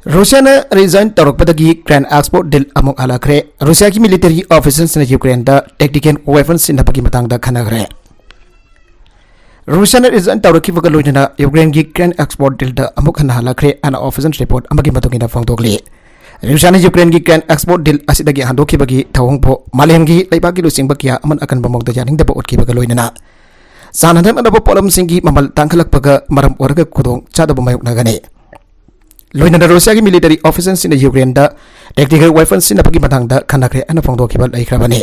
ꯔꯨꯁꯤꯌꯥꯅ ꯔꯤꯖꯥꯏꯟ ꯇꯧꯔꯛꯄꯗꯒꯤ ꯒ꯭ꯔꯦꯟ ꯑꯦꯛꯁꯄꯣꯔꯠ ꯗꯤꯜ ꯑꯃꯨꯛ ꯍꯜꯂꯛꯈ꯭ꯔꯦ꯫ ꯔꯨꯁꯤꯌꯥꯒꯤ ꯃꯤꯂꯤꯇꯔꯤ ꯑꯣꯐꯤꯁꯔꯁꯤꯡꯅ ꯌꯨꯀ꯭ꯔꯦꯟꯗ ꯇꯦꯛꯇꯤꯀꯦꯜ ꯋꯦꯄꯟ ꯁꯤꯖꯤꯟꯅꯕꯒꯤ ꯃꯇꯥꯡꯗ ꯈꯟꯅꯈ꯭ꯔꯦ꯫ ꯔꯨꯁꯤꯌꯥꯅ ꯔꯤꯖꯥꯏꯟ ꯇꯧꯔꯛꯈꯤꯕꯒ ꯂꯣꯏꯅꯅ ꯌꯨꯀ꯭ꯔꯦꯟꯒꯤ ꯒ꯭ꯔꯦꯟ ꯑꯦꯛꯁꯄꯣꯔꯠ ꯗꯤꯜꯗ ꯑꯃꯨꯛ ꯍꯟꯅ ꯍꯜꯂꯛꯈ꯭ꯔꯦ ꯍꯥꯏꯅ ꯑꯣꯐꯤꯁꯤꯌꯦꯜ ꯔꯤꯄꯣꯔꯠ ꯑꯃꯒꯤ ꯃꯇꯨꯡ ꯏꯟꯅ ꯐꯣꯡꯗꯣꯛꯂꯤ꯫ ꯔꯨꯁꯤꯌꯥꯅ ꯌꯨꯀ꯭ꯔꯦꯟꯒꯤ ꯒ꯭ꯔꯦꯟ ꯑꯦꯛꯁꯄꯣꯔꯠ ꯗꯤꯜ ꯑꯁꯤꯗꯒꯤ ꯍꯟꯗꯣꯛꯈꯤꯕꯒꯤ ꯊꯧꯑꯣꯡꯕꯨ ꯃꯥꯂꯦꯝꯒꯤ ꯂꯩꯕꯥꯛꯀꯤ ꯂꯨꯆꯤꯡꯕ ꯀꯌꯥ ꯑꯃꯅ ꯑꯀꯟꯕ ꯃꯑꯣꯡꯗ ꯌꯥꯅꯤꯡꯗꯕ ꯎꯠꯈꯤꯕꯒ ꯂꯣꯏꯅꯅ ꯆꯥꯅ ꯊꯛꯅꯕ ꯄꯣꯠꯂꯝꯁꯤꯡꯒꯤ ꯃꯃꯜ ꯇꯥꯡꯈꯠꯂꯛꯄꯒ ꯃꯔꯝ ꯑꯣꯏꯔꯒ ꯈꯨꯗꯣꯡ ꯆꯥꯗꯕ ꯃꯥꯌꯣꯛꯅꯒꯅꯤ꯫ ꯂꯣꯏꯅꯅ ꯔꯨꯁꯤꯌꯥꯒꯤ ꯃꯤꯂꯤꯇꯔꯤ ꯑꯣꯐꯤꯁꯔꯁꯤꯡꯅ ꯌꯨꯀ꯭ꯔꯦꯟꯗ ꯇꯦꯛꯇꯤꯀꯦꯜ ꯋꯦꯄꯟ ꯁꯤꯖꯤꯟꯅꯕꯒꯤ ꯃꯇꯥꯡꯗ ꯈꯟꯅꯈ꯭ꯔꯦ ꯍꯥꯏꯅ ꯐꯣꯡꯗꯣꯛꯈꯤꯕ ꯂꯩꯈ꯭ꯔꯕꯅꯤ꯫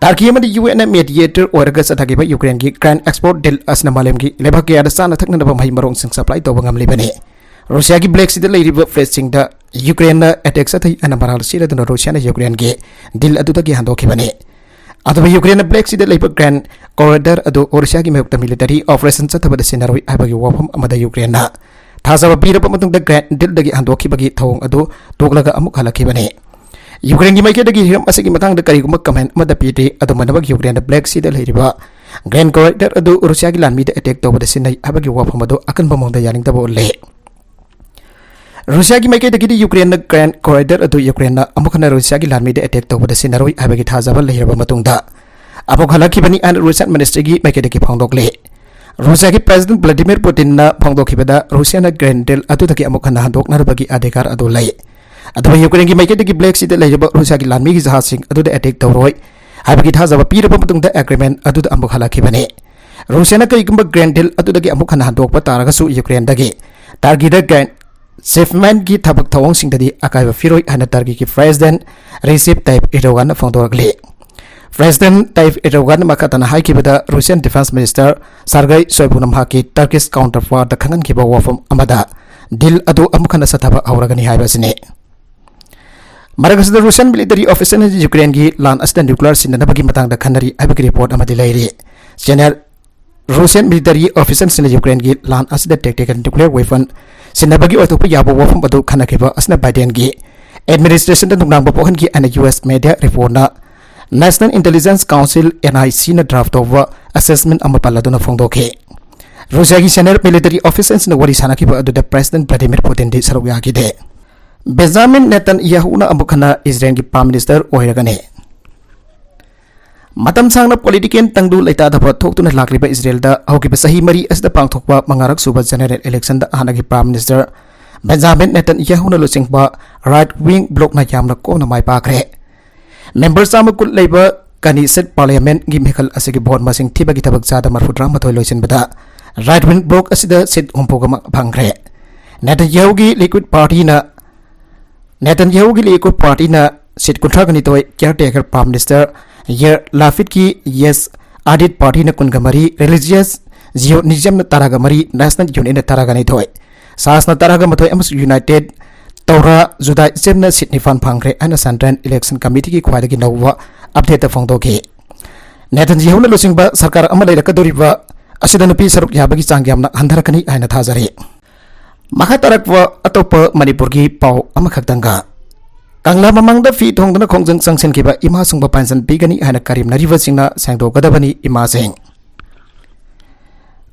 ꯇꯔꯀꯤ ꯑꯃꯗꯤ ꯌꯨ ꯑꯦꯟ ꯃꯦꯗꯤꯌꯦꯇꯔ ꯑꯣꯏꯔꯒ ꯆꯠꯊꯈꯤꯕ ꯌꯨꯀ꯭ꯔꯦꯟꯒꯤ ꯒ꯭ꯔꯦꯟ ꯑꯦꯛꯁꯄꯣꯔꯠ ꯗꯤꯜ ꯑꯁꯤꯅ ꯃꯥꯂꯦꯝꯒꯤ ꯂꯩꯕꯥꯛ ꯀꯌꯥꯗ ꯆꯥꯅ ꯊꯛꯅꯅꯕ ꯃꯍꯩ ꯃꯔꯣꯡꯁꯤꯡ ꯁꯄ꯭ꯂꯥꯏ ꯇꯧꯕ ꯉꯝꯂꯤꯕꯅꯤ꯫ ꯔꯨꯁꯤꯌꯥꯒꯤ ꯕ꯭ꯂꯦꯛ ꯁꯤꯗ ꯂꯩꯔꯤꯕ ꯐ꯭ꯂꯦꯠꯁꯤꯡꯗ ꯌꯨꯀ꯭ꯔꯦꯟꯅ ꯑꯦꯇꯦꯛ ꯆꯠꯊꯩ ꯍꯥꯏꯅ ꯃꯔꯥꯜ ꯁꯤꯔꯗꯨꯅ ꯔꯨꯁꯤꯌꯥꯅ ꯌꯨꯀ꯭ꯔꯦꯟꯒꯤ ꯗꯤꯜ ꯑꯗꯨꯗꯒꯤ ꯍꯟꯗꯣꯛꯈꯤꯕꯅꯤ꯫ ꯑꯗꯨꯕꯨ ꯌꯨꯀ꯭ꯔꯦꯟꯅ ꯕ꯭ꯂꯦꯛ ꯁꯤꯗ ꯂꯩꯕ ꯒ꯭ꯔꯦꯟ ꯀꯣꯔꯤꯗꯣꯔ ꯑꯗꯨ ꯔꯨꯁꯤꯌꯥꯒꯤ ꯃꯥꯌꯣꯛꯇ ꯃꯤꯂꯤꯇꯔꯤ ꯑꯣꯄꯔꯦꯁꯟ ꯆꯠꯊꯕꯗ ꯁꯤꯖꯤꯟꯅꯔꯣꯏ ꯍꯥꯏꯕꯒꯤ ꯋꯥꯐꯝ ꯑꯃꯗ ꯌꯨꯀ꯭ꯔꯦꯟꯅ ꯊꯥꯖꯕ ꯄꯤꯔꯕ ꯃꯇꯨꯡꯗ ꯒ꯭ꯔꯦꯟ ꯗꯤꯜꯗꯒꯤ ꯍꯟꯗꯣꯛꯈꯤꯕꯒꯤ ꯊꯧꯑꯣꯡ ꯑꯗꯨ ꯇꯣꯛꯂꯒ ꯑꯃꯨꯛ ꯍꯜꯂꯛꯈꯤꯕꯅꯤ꯫ ꯌꯨꯀ꯭ꯔꯦꯟꯒꯤ ꯃꯥꯏꯀꯩꯗꯒꯤ ꯍꯤꯔꯝ ꯑꯁꯤꯒꯤ ꯃꯇꯥꯡꯗ ꯀꯔꯤꯒꯨꯝꯕ ꯀꯃꯦꯟ ꯑꯃꯠꯇ ꯄꯤꯗ꯭ꯔꯤ꯫ ꯑꯗꯨꯝ ꯑꯣꯏꯅꯃꯛ, ꯌꯨꯀ꯭ꯔꯦꯟꯅ ꯕ꯭ꯂꯦꯛ ꯁꯤꯗ ꯂꯩꯔꯤꯕ ꯒ꯭ꯔꯦꯟ ꯀꯣꯔꯤꯗꯣꯔ ꯑꯗꯨ ꯔꯨꯁꯤꯌꯥꯒꯤ ꯂꯥꯟꯃꯤꯗ ꯑꯦꯇꯦꯛ ꯇꯧꯕꯗ ꯁꯤꯖꯤꯟꯅꯩ ꯍꯥꯏꯕꯒꯤ ꯋꯥꯐꯝ ꯑꯗꯨ ꯑꯀꯟꯕ ꯃꯑꯣꯡꯗ ꯌꯥꯅꯤꯡꯗꯕ ꯎꯠꯂꯦ꯫ ꯔꯨꯁꯤꯌꯥꯒꯤ ꯃꯥꯏꯀꯩꯗꯒꯤꯗꯤ ꯌꯨꯀ꯭ꯔꯦꯟꯅ ꯒ꯭ꯔꯦꯟ ꯀꯣꯔꯤꯗꯣꯔ ꯑꯗꯨ ꯌꯨꯀ꯭ꯔꯦꯟꯅ ꯑꯃꯨꯛ ꯍꯟꯅ ꯔꯨꯁꯤꯌꯥꯒꯤ ꯂꯥꯟꯃꯤꯗ ꯑꯦꯇꯦꯛ ꯇꯧꯕꯗ ꯁꯤꯖꯤꯟꯅꯔꯣꯏ ꯍꯥꯏꯕꯒꯤ ꯊꯥꯖꯕ ꯂꯩꯔꯕ ꯃꯇꯨꯡꯗ ꯑꯃꯨꯛ ꯍꯜꯂꯛꯈꯤꯕꯅꯤ ꯍꯥꯏꯅ ꯔꯨꯁꯤꯌꯥꯟ ꯃꯤꯅꯤꯁꯇ꯭ꯔꯤꯒꯤ ꯃꯥꯏꯀꯩꯗꯒꯤ ꯐꯣꯡꯗꯣꯛꯂꯤ꯫ ꯔꯨꯁꯤꯌꯥꯒꯤ ꯄ꯭ꯔꯦꯁꯤꯗꯦꯟꯠ ꯚ꯭ꯂꯥꯗꯤꯃꯤꯔ ꯄꯨꯇꯤꯟꯅ ꯐꯣꯡꯗꯣꯛꯈꯤꯕꯗ, ꯔꯨꯁꯤꯌꯥꯅ ꯒ꯭ꯔꯦꯟ ꯗꯤꯜ ꯑꯗꯨꯗꯒꯤ ꯑꯃꯨꯛ ꯍꯟꯅ ꯍꯟꯗꯣꯛꯅꯔꯕꯒꯤ ꯑꯙꯤꯀꯥꯔ ꯑꯗꯨ ꯂꯩ꯫ ꯑꯗꯨꯕꯨ ꯌꯨꯀ꯭ꯔꯦꯟꯒꯤ ꯃꯥꯏꯀꯩꯗꯒꯤ ꯕ꯭ꯂꯦꯛ ꯁꯤꯗ ꯂꯩꯔꯤꯕ ꯔꯨꯁꯤꯌꯥꯒꯤ ꯂꯥꯟꯃꯤꯒꯤ ꯖꯍꯥꯖꯁꯤꯡ ꯑꯗꯨꯗ ꯑꯦꯇꯦꯛ ꯇꯧꯔꯣꯏ꯫ ꯍꯥꯏꯕꯒꯤ ꯊꯥꯖꯕ ꯄꯤꯔꯕ ꯃꯇꯨꯡꯗ ꯑꯦꯒ꯭ꯔꯤꯃꯦꯟ ꯑꯗꯨꯗ ꯑꯃꯨꯛ ꯍꯜꯂꯛꯈꯤꯕꯅꯤ꯫ ꯔꯨꯁꯤꯌꯥꯅ ꯀꯔꯤꯒꯨꯝꯕ ꯒ꯭ꯔꯦꯟ ꯗꯤꯜ ꯑꯗꯨꯗꯒꯤ ꯑꯃꯨꯛ ꯍꯟꯅ ꯍꯟꯗꯣꯛꯄ ꯇꯥꯔꯒꯁꯨ ꯌꯨꯀ꯭ꯔꯦꯟꯗꯒꯤ ꯇꯔꯀꯤꯗ ꯒ꯭ꯔꯦꯟ ꯁꯤꯞꯃꯦꯟꯒꯤ ꯊꯕꯛ ꯊꯧꯑꯣꯡꯁꯤꯡꯗꯗꯤ ꯑꯀꯥꯏꯕ ꯄꯤꯔꯣꯏ ꯍꯥꯏꯅ ꯇꯔꯀꯤꯒꯤ ꯄ꯭ꯔꯦꯁꯤꯗꯦꯟ ꯔꯤꯁꯤꯞ ꯇꯥꯏꯞ ꯏꯔꯗꯣꯒꯥꯟꯅ ꯐꯣꯡꯗꯣꯔꯛꯂꯤ꯫ ꯄ꯭ꯔꯦꯁꯤꯗꯦꯟ ꯇꯥꯏꯞ ꯏꯔꯗꯣꯒꯥꯟꯅ ꯃꯈꯥ ꯇꯥꯅ ꯍꯥꯏꯈꯤꯕꯗ, ꯔꯨꯁꯤꯌꯥꯟ ꯗꯤꯐꯦꯟꯁ ꯃꯤꯅꯤꯁꯇꯔ ꯁꯥꯔꯒꯩ ꯁꯣꯏꯕꯨꯅ ꯃꯍꯥꯛꯀꯤ ꯇꯔꯀꯤꯁ ꯀꯥꯎꯟꯇꯔꯄꯥꯔꯠꯇ ꯈꯪꯍꯟꯈꯤꯕ ꯋꯥꯐꯝ ꯑꯃꯗ ꯗꯤꯜ ꯑꯗꯨ ꯑꯃꯨꯛ ꯍꯟꯅ ꯆꯠꯊꯕ ꯍꯧꯔꯒꯅꯤ ꯍꯥꯏꯕ ꯑꯁꯤꯅꯤ꯫ ꯃꯔꯛ ꯑꯁꯤꯗ, ꯔꯨꯁꯤꯌꯥꯟ ꯃꯤꯂꯤꯇꯔꯤ ꯑꯣꯐꯤꯁꯔꯅ ꯌꯨꯀ꯭ꯔꯦꯟꯒꯤ ꯂꯥꯟ ꯑꯁꯤꯗ ꯅ꯭ꯌꯨꯀ꯭ꯂꯤꯌꯔ ꯁꯤꯖꯤꯟꯅꯕꯒꯤ ꯃꯇꯥꯡꯗ ꯈꯟꯅꯔꯤ ꯍꯥꯏꯕꯒꯤ ꯔꯤꯄꯣꯔꯠ ꯑꯃꯗꯤ ꯂꯩꯔꯤ꯫ ꯆꯦꯅꯦꯜ ꯔꯨꯁꯤꯌꯟ ꯃꯤꯂꯤꯇꯔꯤ ꯑꯣꯐꯤꯁꯔꯁꯤꯡꯅ ꯌꯨꯀ꯭ꯔꯦꯟꯒꯤ ꯂꯥꯟ ꯑꯁꯤꯗ ꯇꯦꯛꯇꯤꯀꯦꯜ ꯅ꯭ꯌꯨꯀ꯭ꯂꯤꯌꯔ ꯋꯦꯄꯟ ꯁꯤꯖꯤꯟꯅꯕꯒꯤ ꯑꯣꯏꯊꯣꯛꯄ ꯌꯥꯕ ꯋꯥꯐꯝ ꯑꯗꯨ ꯈꯟꯅꯈꯤꯕ ꯑꯁꯤꯅ ꯕꯥꯏꯗꯦꯟꯒꯤ ꯑꯦꯗꯃꯤꯅꯤꯁꯇ꯭ꯔꯦꯁꯟꯗ ꯅꯨꯡꯅꯥꯡꯕ ꯄꯣꯛꯍꯟꯈꯤ ꯍꯥꯏꯅ ꯌꯨ ꯑꯦꯁ ꯃꯦꯗꯤꯌꯥ ꯔꯤꯄꯣꯔꯠꯅ National Intelligence Council, N I C, ꯅ ꯗ꯭ꯔꯥꯐ ꯇꯧꯕ ꯑꯦꯁꯦꯁꯃꯦꯟ ꯑꯃ ꯄꯜꯂꯗꯨꯅ ꯐꯣꯡꯗꯣꯛꯈꯤ꯫ ꯔꯨꯁꯤꯌꯥꯒꯤ ꯁꯦꯅꯤꯌꯔ ꯃꯤꯂꯤꯇꯔꯤ ꯑꯣꯐꯤꯁꯔꯁꯤꯡꯅ ꯋꯥꯔꯤ ꯁꯥꯅꯈꯤꯕ ꯑꯗꯨꯗ ꯄ꯭ꯔꯦꯁꯤꯗꯦꯟ ꯚ꯭ꯂꯥꯗꯤꯃꯤꯔ ꯄꯨꯇꯤꯟꯗꯤ ꯁꯔꯨꯛ ꯌꯥꯈꯤꯗꯦ꯫ ꯕꯦꯟꯖꯥꯃꯤꯟ ꯅꯦꯇꯟꯌꯥꯍꯨꯅ ꯑꯃꯨꯛ ꯍꯟꯅ ꯏꯖꯔꯦꯜꯒꯤ ꯄ꯭ꯔꯥꯏꯝ ꯃꯤꯅꯤꯁꯇꯔ ꯑꯣꯏꯔꯒꯅꯤ꯫ ꯃꯇꯝ ꯁꯥꯡꯅ ꯄꯣꯂꯤꯇꯤꯀꯦꯜ ꯇꯪꯗꯨ ꯂꯩꯇꯥꯗꯕ ꯊꯣꯛꯇꯨꯅ ꯂꯥꯛꯂꯤꯕ ꯏꯖꯔꯦꯜꯗ ꯍꯧꯈꯤꯕ ꯆꯍꯤ ꯃꯔꯤ ꯑꯁꯤꯗ ꯄꯥꯡꯊꯣꯛꯄ ꯃꯉꯥꯔꯛ ꯁꯨꯕ ꯖꯦꯅꯔꯦꯜ ꯏꯂꯦꯛꯁꯟꯗ ꯍꯥꯟꯅꯒꯤ ꯄ꯭ꯔꯥꯏꯝ ꯃꯤꯅꯤꯁꯇꯔ ꯕꯦꯟꯖꯥꯃꯤꯟ ꯅꯦꯇꯟꯌꯥꯍꯨꯅ ꯂꯨꯆꯤꯡꯕ ꯔꯥꯏꯠ ꯋꯤꯡ ꯕ꯭ꯂꯣꯛꯅ ꯌꯥꯝꯅ ꯀꯣꯝꯅ ꯃꯥꯏ ꯄꯥꯛꯈ꯭ꯔꯦ꯫ ꯃꯦꯝꯕꯔ ꯆꯥꯝꯃ ꯀꯨꯟ ꯂꯩꯕ ꯀꯅꯤꯁꯦꯠ ꯄꯥꯔꯂꯤꯌꯥꯃꯦꯟꯠꯒꯤ ꯃꯤꯈꯜ ꯑꯁꯤꯒꯤ ꯚꯣꯠ ꯃꯁꯤꯡ ꯊꯤꯕꯒꯤ ꯊꯕꯛ ꯆꯥꯗ ꯃꯔꯐꯨꯇꯔꯥꯃꯥꯊꯣꯏ ꯂꯣꯏꯁꯤꯟꯕꯗ ꯔꯥꯏꯠ ꯋꯤꯡ ꯕ꯭ꯂꯣꯛ ꯑꯁꯤꯗ ꯁꯤꯠ ꯍꯨꯝꯐꯨꯒ ꯐꯪꯈ꯭ꯔꯦ꯫ ꯅꯦꯇꯟꯌꯥꯍꯨꯒꯤ ꯂꯤꯀ꯭ꯋꯤꯗ ꯄꯥꯔꯇꯤꯅ ꯅꯦꯇꯟꯌꯥꯍꯨꯒꯤ ꯂꯤꯀ꯭ꯋꯤꯗ ꯄꯥꯔꯇꯤꯅ ꯁꯤꯠ ꯀꯨꯟꯊ꯭ꯔꯥꯒ ꯅꯤꯊꯣꯏ, ꯀꯤꯌꯔꯇꯦꯀꯔ ꯄ꯭ꯔꯥꯏꯝ ꯃꯤꯅꯤꯁꯇꯔ ꯌꯦꯔ ꯂꯥꯐꯤꯠꯀꯤ ꯌꯦꯁ ꯑꯥꯗꯤꯠ ꯄꯥꯔꯇꯤꯅ ꯀꯨꯟꯒ ꯃꯔꯤ, ꯔꯤꯂꯤꯖꯤꯌꯁ ꯖꯤꯑꯣꯅꯤꯖꯝꯅ ꯇꯔꯥꯒ ꯃꯔꯤ, ꯅꯦꯁꯅꯦꯜ ꯌꯨꯅꯤꯌꯟꯅ ꯇꯔꯥꯒ ꯅꯤꯊꯣꯏ, ꯁꯥꯁꯅ ꯇꯔꯥꯒ ꯃꯥꯊꯣꯏ ꯑꯃꯁꯨꯡ ꯌꯨꯅꯥꯏꯇꯦꯗ ꯇꯧꯔꯥ ꯖꯨꯗꯥꯏꯖꯝꯅ ꯁꯤꯠ ꯅꯤꯄꯥꯟ ꯐꯪꯈ꯭ꯔꯦ ꯍꯥꯏꯅ ꯁꯦꯟꯇ꯭ꯔꯦꯜ ꯏꯂꯦꯛꯁꯟ ꯀꯃꯤꯇꯤꯒꯤ ꯈ꯭ꯋꯥꯏꯗꯒꯤ ꯅꯧꯕ ꯑꯞꯗꯦꯠꯇ ꯐꯣꯡꯗꯣꯛꯈꯤ꯫ ꯅꯦꯇꯟꯌꯥꯍꯨꯅ ꯂꯨꯆꯤꯡꯕ ꯁꯔꯀꯥꯔ ꯑꯃ ꯂꯩꯔꯛꯀꯗꯧꯔꯤꯕ ꯑꯁꯤꯗ ꯅꯨꯄꯤ ꯁꯔꯨꯛ ꯌꯥꯕꯒꯤ ꯆꯥꯡ ꯌꯥꯝꯅ ꯍꯟꯊꯔꯛꯀꯅꯤ ꯍꯥꯏꯅ ꯊꯥꯖꯔꯤ꯫ ꯃꯈꯥ ꯇꯥꯔꯛꯄ ꯑꯇꯣꯞꯄ ꯃꯅꯤꯄꯨꯔꯒꯤ ꯄꯥꯎ ꯑꯃꯈꯛꯇꯪꯒ꯫ ꯀꯪꯂꯥ ꯃꯃꯥꯡꯗ ꯐꯤ ꯊꯣꯡꯗꯨꯅ ꯈꯣꯡꯖꯪ ꯆꯪꯁꯤꯟꯈꯤꯕ ꯏꯃꯥ ꯁꯨꯡꯕ ꯄꯦꯟꯁꯟ ꯄꯤꯒꯅꯤ ꯍꯥꯏꯅ ꯀꯔꯦꯝꯅꯔꯤꯕꯁꯤꯡꯅ ꯁꯦꯡꯗꯣꯛꯀꯗꯕꯅꯤ ꯏꯃꯥꯁꯤꯡ꯫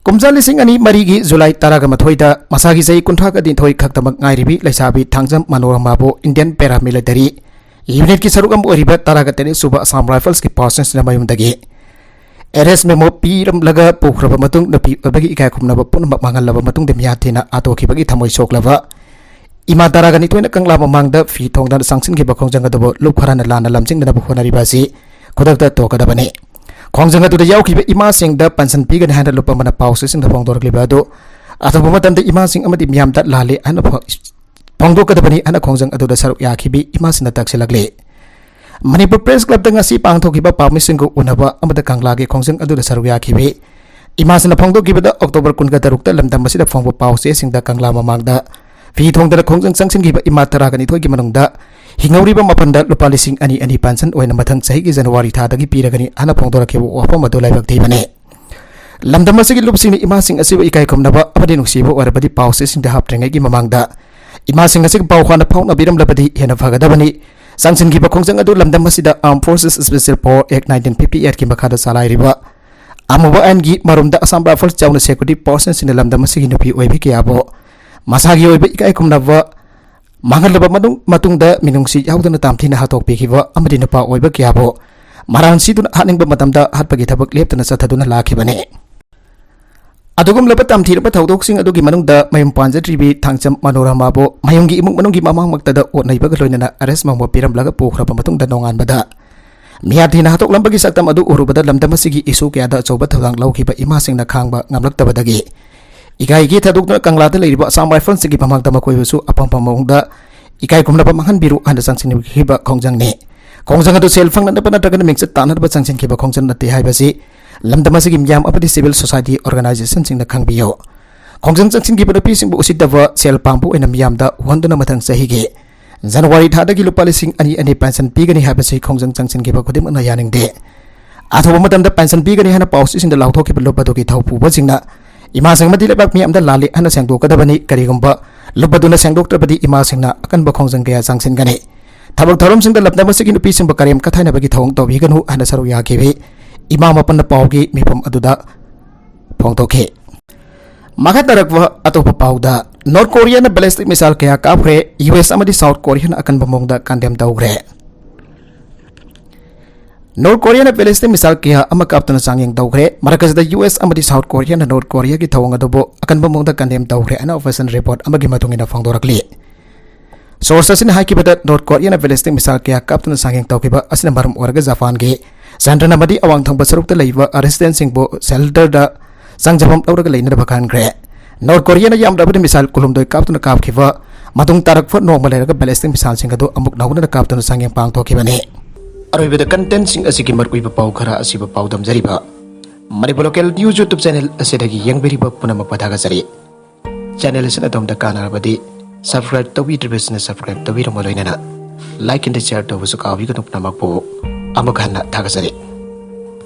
ꯀꯨꯝꯖꯥ ꯂꯤꯁꯤꯡ ꯑꯅꯤ ꯃꯔꯤꯒꯤ ꯖꯨꯂꯥꯏ ꯇꯔꯥꯒ ꯃꯥꯊꯣꯏꯗ ꯃꯁꯥꯒꯤ ꯆꯍꯤ ꯀꯨꯟꯊ꯭ꯔꯥꯒ ꯅꯤꯊꯣꯏ ꯈꯛꯇꯃꯛ ꯉꯥꯏꯔꯤꯕꯤ ꯂꯩꯁꯥꯕꯤ ꯊꯥꯡꯖꯝ ꯃꯅꯣꯔꯃꯥꯕꯨ ꯏꯟꯗꯤꯌꯟ ꯄꯦꯔꯥꯃꯤꯂꯤꯇꯔꯤ ꯌꯨꯅꯤꯠꯀꯤ ꯁꯔꯨꯛ ꯑꯃ ꯑꯣꯏꯔꯤꯕ ꯇꯔꯥꯒ ꯇꯔꯦꯠ ꯁꯨꯕ ꯑꯁꯥꯝ ꯔꯥꯏꯐꯜꯁꯀꯤ ꯄꯥꯔꯁꯟꯁꯤꯅ ꯃꯌꯨꯝꯗꯒꯤ ꯑꯦꯔꯦꯁ ꯃꯦꯃꯣ ꯄꯤꯔꯝꯂꯒ ꯄꯨꯈ꯭ꯔꯕ ꯃꯇꯨꯡ, ꯅꯨꯄꯤ ꯑꯣꯏꯕꯒꯤ ꯏꯀꯥꯏ ꯈꯨꯝꯅꯕ ꯄꯨꯝꯅꯃꯛ ꯃꯥꯡꯍꯜꯂꯕ ꯃꯇꯨꯡꯗ ꯃꯤꯍꯥꯠ ꯊꯤꯅ ꯍꯥꯠꯇꯣꯛꯈꯤꯕꯒꯤ ꯊꯃꯣꯏ ꯁꯣꯛꯂꯕ ꯏꯃꯥ ꯇꯔꯥꯒ ꯅꯤꯊꯣꯏꯅ ꯀꯪꯂꯥ ꯃꯃꯥꯡꯗ ꯐꯤ ꯊꯣꯡꯗꯅ ꯆꯪꯁꯤꯟꯈꯤꯕ ꯈꯣꯡꯖꯪ ꯑꯗꯨꯕꯨ ꯂꯨꯞ ꯈꯔꯅ ꯂꯥꯟꯅ ꯂꯝꯖꯤꯡꯗꯅꯕ ꯍꯣꯠꯅꯔꯤꯕ ꯑꯁꯤ ꯈꯨꯗꯛꯇ ꯇꯣꯛꯀꯗꯕꯅꯤ꯫ ꯈꯣꯡꯖꯪ ꯑꯗꯨꯗ ꯌꯥꯎꯈꯤꯕ ꯏꯃꯥꯁꯤꯡꯗ ꯄꯦꯟꯁꯟ ꯄꯤꯒꯅꯤ ꯍꯥꯏꯅ ꯂꯨꯞ ꯑꯃꯅ ꯄꯥꯎꯆꯦꯁꯤꯡꯗ ꯐꯣꯡꯗꯣꯔꯛꯂꯤꯕ ꯑꯗꯨ ꯑꯊꯨꯕ ꯃꯇꯝꯗ ꯏꯃꯥꯁꯤꯡ ꯑꯃꯗꯤ ꯃꯤꯌꯥꯝꯗ ꯂꯥꯜꯂꯦ ꯍꯥꯏꯅ ꯐꯣ-, ꯐꯣꯡꯗꯣꯛꯀꯗꯕꯅꯤ ꯍꯥꯏꯅ ꯈꯣꯡꯖꯪ ꯑꯗꯨꯗ ꯁꯔꯨꯛ ꯌꯥꯈꯤꯕꯤ ꯏꯃꯥꯁꯤꯡꯅ ꯇꯛꯁꯤꯜꯂꯛꯂꯤ꯫ ꯃꯅꯤꯄꯨꯔ ꯄ꯭ꯔꯦꯁ ꯀ꯭ꯂꯕꯇ ꯉꯁꯤ ꯄꯥꯡꯊꯣꯛꯈꯤꯕ ꯄꯥꯎꯃꯤꯁꯤꯡꯒ ꯎꯅꯕ ꯑꯃꯗ ꯀꯪꯂꯥꯒꯤ ꯈꯣꯡꯖꯪ ꯑꯗꯨꯗ ꯁꯔꯨꯛ ꯌꯥꯈꯤꯕꯤ ꯏꯃꯥꯁꯤꯡꯅ ꯐꯣꯡꯗꯣꯛꯈꯤꯕꯗ, ꯑꯣꯛꯇꯣꯕꯔ ꯀꯨꯟꯒ ꯇꯔꯨꯛꯇ ꯂꯝꯗꯝ ꯑꯁꯤꯗ ꯐꯣꯡꯕ ꯄꯥꯎ ꯆꯦꯁꯤꯡꯗ ꯀꯪꯂꯥ ꯃꯃꯥꯡꯗ ꯐꯤ ꯊꯣꯡꯗꯅ ꯈꯣꯡꯖꯪ ꯆꯪꯁꯤꯟꯈꯤꯕ ꯏꯃꯥ ꯇꯔꯥꯒ ꯅꯤꯊꯣꯏꯒꯤ ꯃꯅꯨꯡꯗ ꯍꯤꯡꯍꯧꯔꯤꯕ ꯃꯥꯄꯟꯗ ꯂꯨꯄꯥ ꯂꯤꯁꯤꯡ ꯑꯅꯤ ꯑꯅꯤ ꯄꯦꯟꯁꯟ ꯑꯣꯏꯅ ꯃꯊꯪ ꯆꯍꯤꯒꯤ ꯖꯅꯋꯥꯔꯤ ꯊꯥꯗꯒꯤ ꯄꯤꯔꯒꯅꯤ ꯍꯥꯏꯅ ꯐꯣꯡꯗꯣꯔꯛꯈꯤꯕ ꯋꯥꯐꯝ ꯑꯗꯨ ꯂꯥꯏꯕꯛ ꯊꯤꯕꯅꯤ꯫ ꯂꯝꯗꯝ ꯑꯁꯤꯒꯤ ꯂꯨꯞꯁꯤꯡꯅ ꯏꯃꯥꯁꯤꯡ ꯑꯁꯤꯕꯨ ꯏꯀꯥꯏ ꯈꯨꯝꯅꯕ ꯑꯃꯗꯤ ꯅꯨꯡꯁꯤꯕ ꯑꯣꯏꯔꯕꯗꯤ ꯄꯥꯎ ꯆꯦꯁꯤꯡꯗ ꯍꯥꯞꯇ꯭ꯔꯤꯉꯩꯒꯤ ꯃꯃꯥꯡꯗ ꯏꯃꯥꯁꯤꯡ ꯑꯁꯤꯒ ꯄꯥꯎ ꯍꯥꯟꯅ ꯐꯥꯎꯅꯕꯤꯔꯝꯂꯕꯗꯤ ꯍꯦꯟꯅ ꯐꯒꯗꯕꯅꯤ꯫ ꯆꯪꯁꯤꯟꯈꯤꯕ ꯈꯣꯡꯖꯪ ꯑꯗꯨ ꯂꯝꯗꯝ ꯑꯁꯤꯗ Armed Forces Special Power Act nineteen fifty eight ꯀꯤ ꯃꯈꯥꯗ ꯆꯂꯥꯏꯔꯤꯕ ꯑꯃꯨꯕ ꯑꯥꯏꯟꯒꯤ ꯃꯔꯨꯝꯗ Assam Rifles ꯌꯥꯎꯅ security personnelꯁꯤꯡꯅ ꯂꯝꯗꯝ ꯑꯁꯤꯒꯤ ꯅꯨꯄꯤ ꯑꯣꯏꯕꯤ ꯀꯌꯥꯕꯨ ꯃꯁꯥꯒꯤ ꯑꯣꯏꯕ ꯏꯀꯥꯏ ꯈꯨꯝꯅꯕ ꯃꯥꯡꯍꯜꯂꯕ ꯃꯅꯨꯡ-, ꯃꯇꯨꯡꯗ ꯃꯤꯅꯨꯡꯁꯤ ꯌꯥꯎꯗꯅ ꯇꯥꯝꯊꯤꯅ ꯍꯥꯠꯇꯣꯛꯄꯤꯈꯤꯕ ꯑꯃꯗꯤ ꯅꯨꯄꯥ ꯑꯣꯏꯕ ꯀꯌꯥꯕꯨ ꯃꯔꯥꯜ ꯁꯤꯗꯨꯅ ꯍꯥꯠꯅꯤꯡꯕ ꯃꯇꯝꯗ ꯍꯥꯠꯄꯒꯤ ꯊꯕꯛ ꯂꯦꯞꯇꯅ ꯆꯠꯊꯗꯨꯅ ꯂꯥꯛꯈꯤꯕꯅꯤ꯫ ꯑꯗꯨꯒꯨꯝꯂꯕ ꯇꯝꯊꯤꯔꯕ ꯊꯧꯗꯣꯛꯁꯤꯡ ꯑꯗꯨꯒꯤ ꯃꯅꯨꯡꯗ ꯃꯌꯨꯝ ꯄꯥꯟꯖꯗ꯭ꯔꯤꯕꯤ ꯊꯥꯡꯆꯝ ꯃꯅꯣꯔꯃꯥꯕꯨ ꯃꯌꯨꯝꯒꯤ ꯏꯃꯨꯡ ꯃꯅꯨꯡꯒꯤ ꯃꯃꯥꯡꯃꯛꯇꯗ ꯑꯣꯠ ꯅꯩꯕꯒ ꯂꯣꯏꯅꯅ ꯑꯔꯦꯁ ꯃꯧꯕ ꯄꯤꯔꯝꯂꯒ ꯄꯨꯈ꯭ꯔꯕ ꯃꯇꯨꯡꯗ ꯅꯣꯡꯉꯥꯟꯕꯗ ꯃꯤꯌꯥꯊꯤꯅ ꯍꯥꯠꯇꯣꯛꯂꯝꯕꯒꯤ ꯁꯛꯇꯝ ꯑꯗꯨ ꯎꯔꯨꯕꯗ ꯂꯝꯗꯝ ꯑꯁꯤꯒꯤ ꯏꯁꯨ ꯀꯌꯥꯗ ꯑꯆꯧꯕ ꯊꯧꯗꯥꯡ ꯂꯧꯈꯤꯕ ꯏꯃꯥꯁꯤꯡꯅ ꯈꯥꯡꯕ ꯉꯝꯂꯛꯇꯕꯗꯒꯤ ꯏꯀꯥꯏꯒꯤ ꯊꯥꯗꯣꯛꯇꯨꯅ ꯀꯪꯂꯥꯗ ꯂꯩꯔꯤꯕ Assam Riflesꯁꯤꯡꯒꯤ ꯃꯃꯥꯡꯗ ꯃꯈꯣꯏꯕꯨꯁꯨ ꯑꯄꯥꯝꯕ ꯃꯑꯣꯡꯗ ꯏꯀꯥꯏ ꯈꯨꯝꯅꯕ ꯃꯥꯡꯍꯟꯕꯤꯔꯨ ꯍꯥꯏꯅ ꯆꯪꯁꯤꯟꯈꯤꯕ ꯈꯣꯡꯖꯪꯅꯤ꯫ ꯈꯣꯡꯖꯪ ꯑꯗꯨ ꯁꯦꯜ ꯐꯪꯅꯅꯕ ꯅꯠꯇ꯭ꯔꯒꯅ ꯃꯤꯡꯆꯠ ꯇꯥꯟꯅꯅꯕ ꯆꯪꯁꯤꯟꯈꯤꯕ ꯈꯣꯡꯖꯪ ꯅꯠꯇꯦ ꯍꯥꯏꯕꯁꯤ ꯂꯝꯗꯝ ꯑꯁꯤꯒꯤ ꯃꯤꯌꯥꯝ ꯑꯃꯗꯤ civil society organisationꯁꯤꯡꯅ ꯈꯪꯕꯤꯌꯨ꯫ ꯈꯣꯡꯖꯪ ꯆꯪꯁꯤꯟꯈꯤꯕ ꯅꯨꯄꯤꯁꯤꯡꯕꯨ ꯎꯁꯤꯠꯇꯕ ꯁꯦꯜ ꯄꯥꯝꯕ ꯑꯣꯏꯅ ꯃꯤꯌꯥꯝꯗ ꯎꯍꯟꯗꯨꯅ ꯃꯊꯪ ꯆꯍꯤꯒꯤ ꯖꯅꯋꯥꯔꯤ ꯊꯥꯗꯒꯤ ꯂꯨꯄꯥ ꯂꯤꯁꯤꯡ ꯑꯅꯤ ꯑꯅꯤ ꯄꯦꯟꯁꯟ ꯄꯤꯒꯅꯤ ꯍꯥꯏꯕꯁꯤ ꯈꯣꯡꯖꯪ ꯆꯪꯁꯤꯟꯈꯤꯕ ꯈꯨꯗꯤꯡꯃꯛꯅ ꯌꯥꯅꯤꯡꯗꯦ꯫ ꯑꯊꯨꯕ ꯃꯇꯝꯗ ꯄꯦꯟꯁꯟ ꯄꯤꯒꯅꯤ ꯍꯥꯏꯅ ꯄꯥꯎꯆꯦꯁꯤꯡꯗ ꯂꯥꯎꯊꯣꯛꯈꯤꯕ ꯂꯨꯞ ꯑꯗꯨꯒꯤ ꯊꯧ ꯄꯨꯕꯁꯤꯡꯅ ꯏꯃꯥꯁꯤꯡ ꯑꯃꯗꯤ ꯂꯩꯕꯥꯛ ꯃꯤꯌꯥꯝꯗ ꯂꯥꯜꯂꯤ ꯍꯥꯏꯅ ꯁꯦꯡꯗꯣꯛꯀꯗꯕꯅꯤ꯫ ꯀꯔꯤꯒꯨꯝꯕ ꯂꯨꯞ ꯑꯗꯨꯅ ꯁꯦꯡꯗꯣꯛꯇ꯭ꯔꯕꯗꯤ ꯏꯃꯥꯁꯤꯡꯅ ꯑꯀꯟꯕ ꯈꯣꯡꯖꯪ ꯀꯌꯥ ꯆꯪꯁꯤꯟꯒꯅꯤ꯫ ꯊꯕꯛ ꯊꯧꯔꯝꯁꯤꯡꯗ ꯂꯝꯗꯝ ꯑꯁꯤꯒꯤ ꯅꯨꯄꯤꯁꯤꯡꯕꯨ ꯀꯔꯦꯝ ꯀꯊꯥꯏꯅꯕꯒꯤ ꯊꯧꯑꯣꯡ ꯇꯧꯕꯤꯒꯅꯨ ꯍꯥꯏꯅ ꯁꯔꯨꯛ ꯌꯥꯈꯤꯕꯤ ꯏꯃꯥ ꯃꯥꯄꯟꯅ ꯄꯥꯎꯒꯤ ꯃꯤꯐꯝ ꯑꯗꯨꯗ ꯐꯣꯡꯗꯣꯛꯈꯤ꯫ ꯃꯈꯥ ꯇꯥꯔꯛꯄ ꯑꯇꯣꯞꯄ ꯄꯥꯎꯗ, ꯅꯣꯔꯠ ꯀꯣꯔꯤꯌꯥꯅ ballistic missile ꯀꯌꯥ ꯀꯥꯞꯈ꯭ꯔꯦ, ꯌꯨ ꯑꯦꯁ ꯑꯃꯗꯤ ꯁꯥꯎꯠ ꯀꯣꯔꯤꯌꯥꯅ ꯑꯀꯟꯕ ꯃꯑꯣꯡꯗ ꯀꯟꯗꯦꯝ ꯇꯧꯈ꯭ꯔꯦ꯫ ꯅꯣꯔꯠ ꯀꯣꯔꯤꯌꯥꯅ ballistic missile ꯀꯌꯥ ꯑꯃ ꯀꯥꯞꯇꯨꯅ ꯆꯥꯡꯌꯦꯡ ꯇꯧꯈ꯭ꯔꯦ꯫ ꯃꯔꯛ ꯑꯁꯤꯗ ꯌꯨ ꯑꯦꯁ ꯑꯃꯗꯤ ꯁꯥꯎꯠ ꯀꯣꯔꯤꯌꯥꯅ ꯅꯣꯔꯠ ꯀꯣꯔꯤꯌꯥꯒꯤ ꯊꯧꯑꯣꯡ ꯑꯗꯨꯕꯨ ꯑꯀꯟꯕ ꯃꯑꯣꯡꯗ ꯀꯟꯗꯦꯝ ꯇꯧꯈ꯭ꯔꯦ ꯍꯥꯏꯅ official report ꯑꯃꯒꯤ ꯃꯇꯨꯡ ꯏꯟꯅ ꯐꯣꯡꯗꯣꯔꯛꯂꯤ꯫ ꯁꯣꯔꯁ ꯑꯁꯤꯅ ꯍꯥꯏꯈꯤꯕꯗ, ꯅꯣꯔꯠ ꯀꯣꯔꯤꯌꯥꯅ ꯕꯦꯂꯤꯁꯇꯤꯛ ꯃꯤꯁꯥꯏꯜ ꯀꯌꯥ ꯀꯥꯞꯇꯨꯅ ꯆꯥꯡꯌꯦꯡ ꯇꯧꯈꯤꯕ ꯑꯁꯤꯅ ꯃꯔꯝ ꯑꯣꯏꯔꯒ ꯖꯄꯥꯟꯒꯤ ꯆꯟꯗ꯭ꯔꯅ ꯑꯃꯗꯤ ꯑꯋꯥꯡ ꯊꯪꯕ ꯁꯔꯨꯛꯇ ꯂꯩꯕ ꯔꯦꯁꯤꯗꯦꯟꯁꯤꯡꯕꯨ ꯁꯦꯜꯇꯔꯗ ꯆꯪꯖꯐꯝ ꯂꯧꯔꯒ ꯂꯩꯅꯅꯕ ꯈꯟꯈ꯭ꯔꯦ꯫ ꯅꯣꯔꯠ ꯀꯣꯔꯤꯌꯥꯅ ꯌꯥꯝꯗ꯭ꯔꯕꯗ ꯃꯤꯁꯥꯏꯜ ꯀꯨꯟꯍꯨꯝꯗꯣꯏ ꯀꯥꯞꯇꯨꯅ ꯀꯥꯞꯈꯤꯕ ꯃꯇꯨꯡ ꯇꯥꯔꯛꯄ ꯅꯣꯡꯃ ꯂꯩꯔꯒ ꯕꯦꯂꯤꯁꯇꯤꯛ ꯃꯤꯁꯥꯏꯜꯁꯤꯡ ꯑꯗꯨ ꯑꯃꯨꯛ ꯅꯧꯅ ꯀꯥꯞꯇꯨꯅ ꯆꯥꯡꯌꯦꯡ ꯄꯥꯡꯊꯣꯛꯈꯤꯕꯅꯤ꯫ ꯑꯔꯣꯏꯕꯗ ꯀꯟꯇꯦꯟꯁꯤꯡ ꯑꯁꯤꯒꯤ ꯃꯔꯨꯑꯣꯏꯕ ꯄꯥꯎ ꯈꯔ ꯑꯁꯤꯕꯨ ꯄꯥꯎꯗꯝꯖꯔꯤꯕ Manipur local news YouTube channel ꯑꯁꯤꯗꯒꯤ ꯌꯦꯡꯕꯤꯔꯤꯕ ꯄꯨꯝꯅꯃꯛꯄꯨ ꯊꯥꯒꯠꯆꯔꯤ꯫ ꯆꯦꯅꯦꯜ ꯑꯁꯤꯅ ꯑꯗꯣꯝꯗ ꯀꯥꯟꯅꯔꯕꯗꯤ ꯁꯕꯁꯀ꯭ꯔꯥꯏꯕ ꯇꯧꯕꯤꯗ꯭ꯔꯤꯕꯁꯤꯅ ꯁꯕꯁꯀ꯭ꯔꯥꯏꯕ ꯇꯧꯕꯤꯔꯝꯕ ꯂꯣꯏꯅꯅ ꯂꯥꯏꯛ ꯑꯦꯟ ꯁꯤꯌꯔ ꯇꯧꯕꯁꯨ ꯀꯥꯎꯕꯤꯒꯅꯨ꯫ ꯄꯨꯝꯅꯃꯛꯄꯨ ꯑꯃꯨꯛ ꯍꯟꯅ ꯊꯥꯒꯠꯆꯔꯤ꯫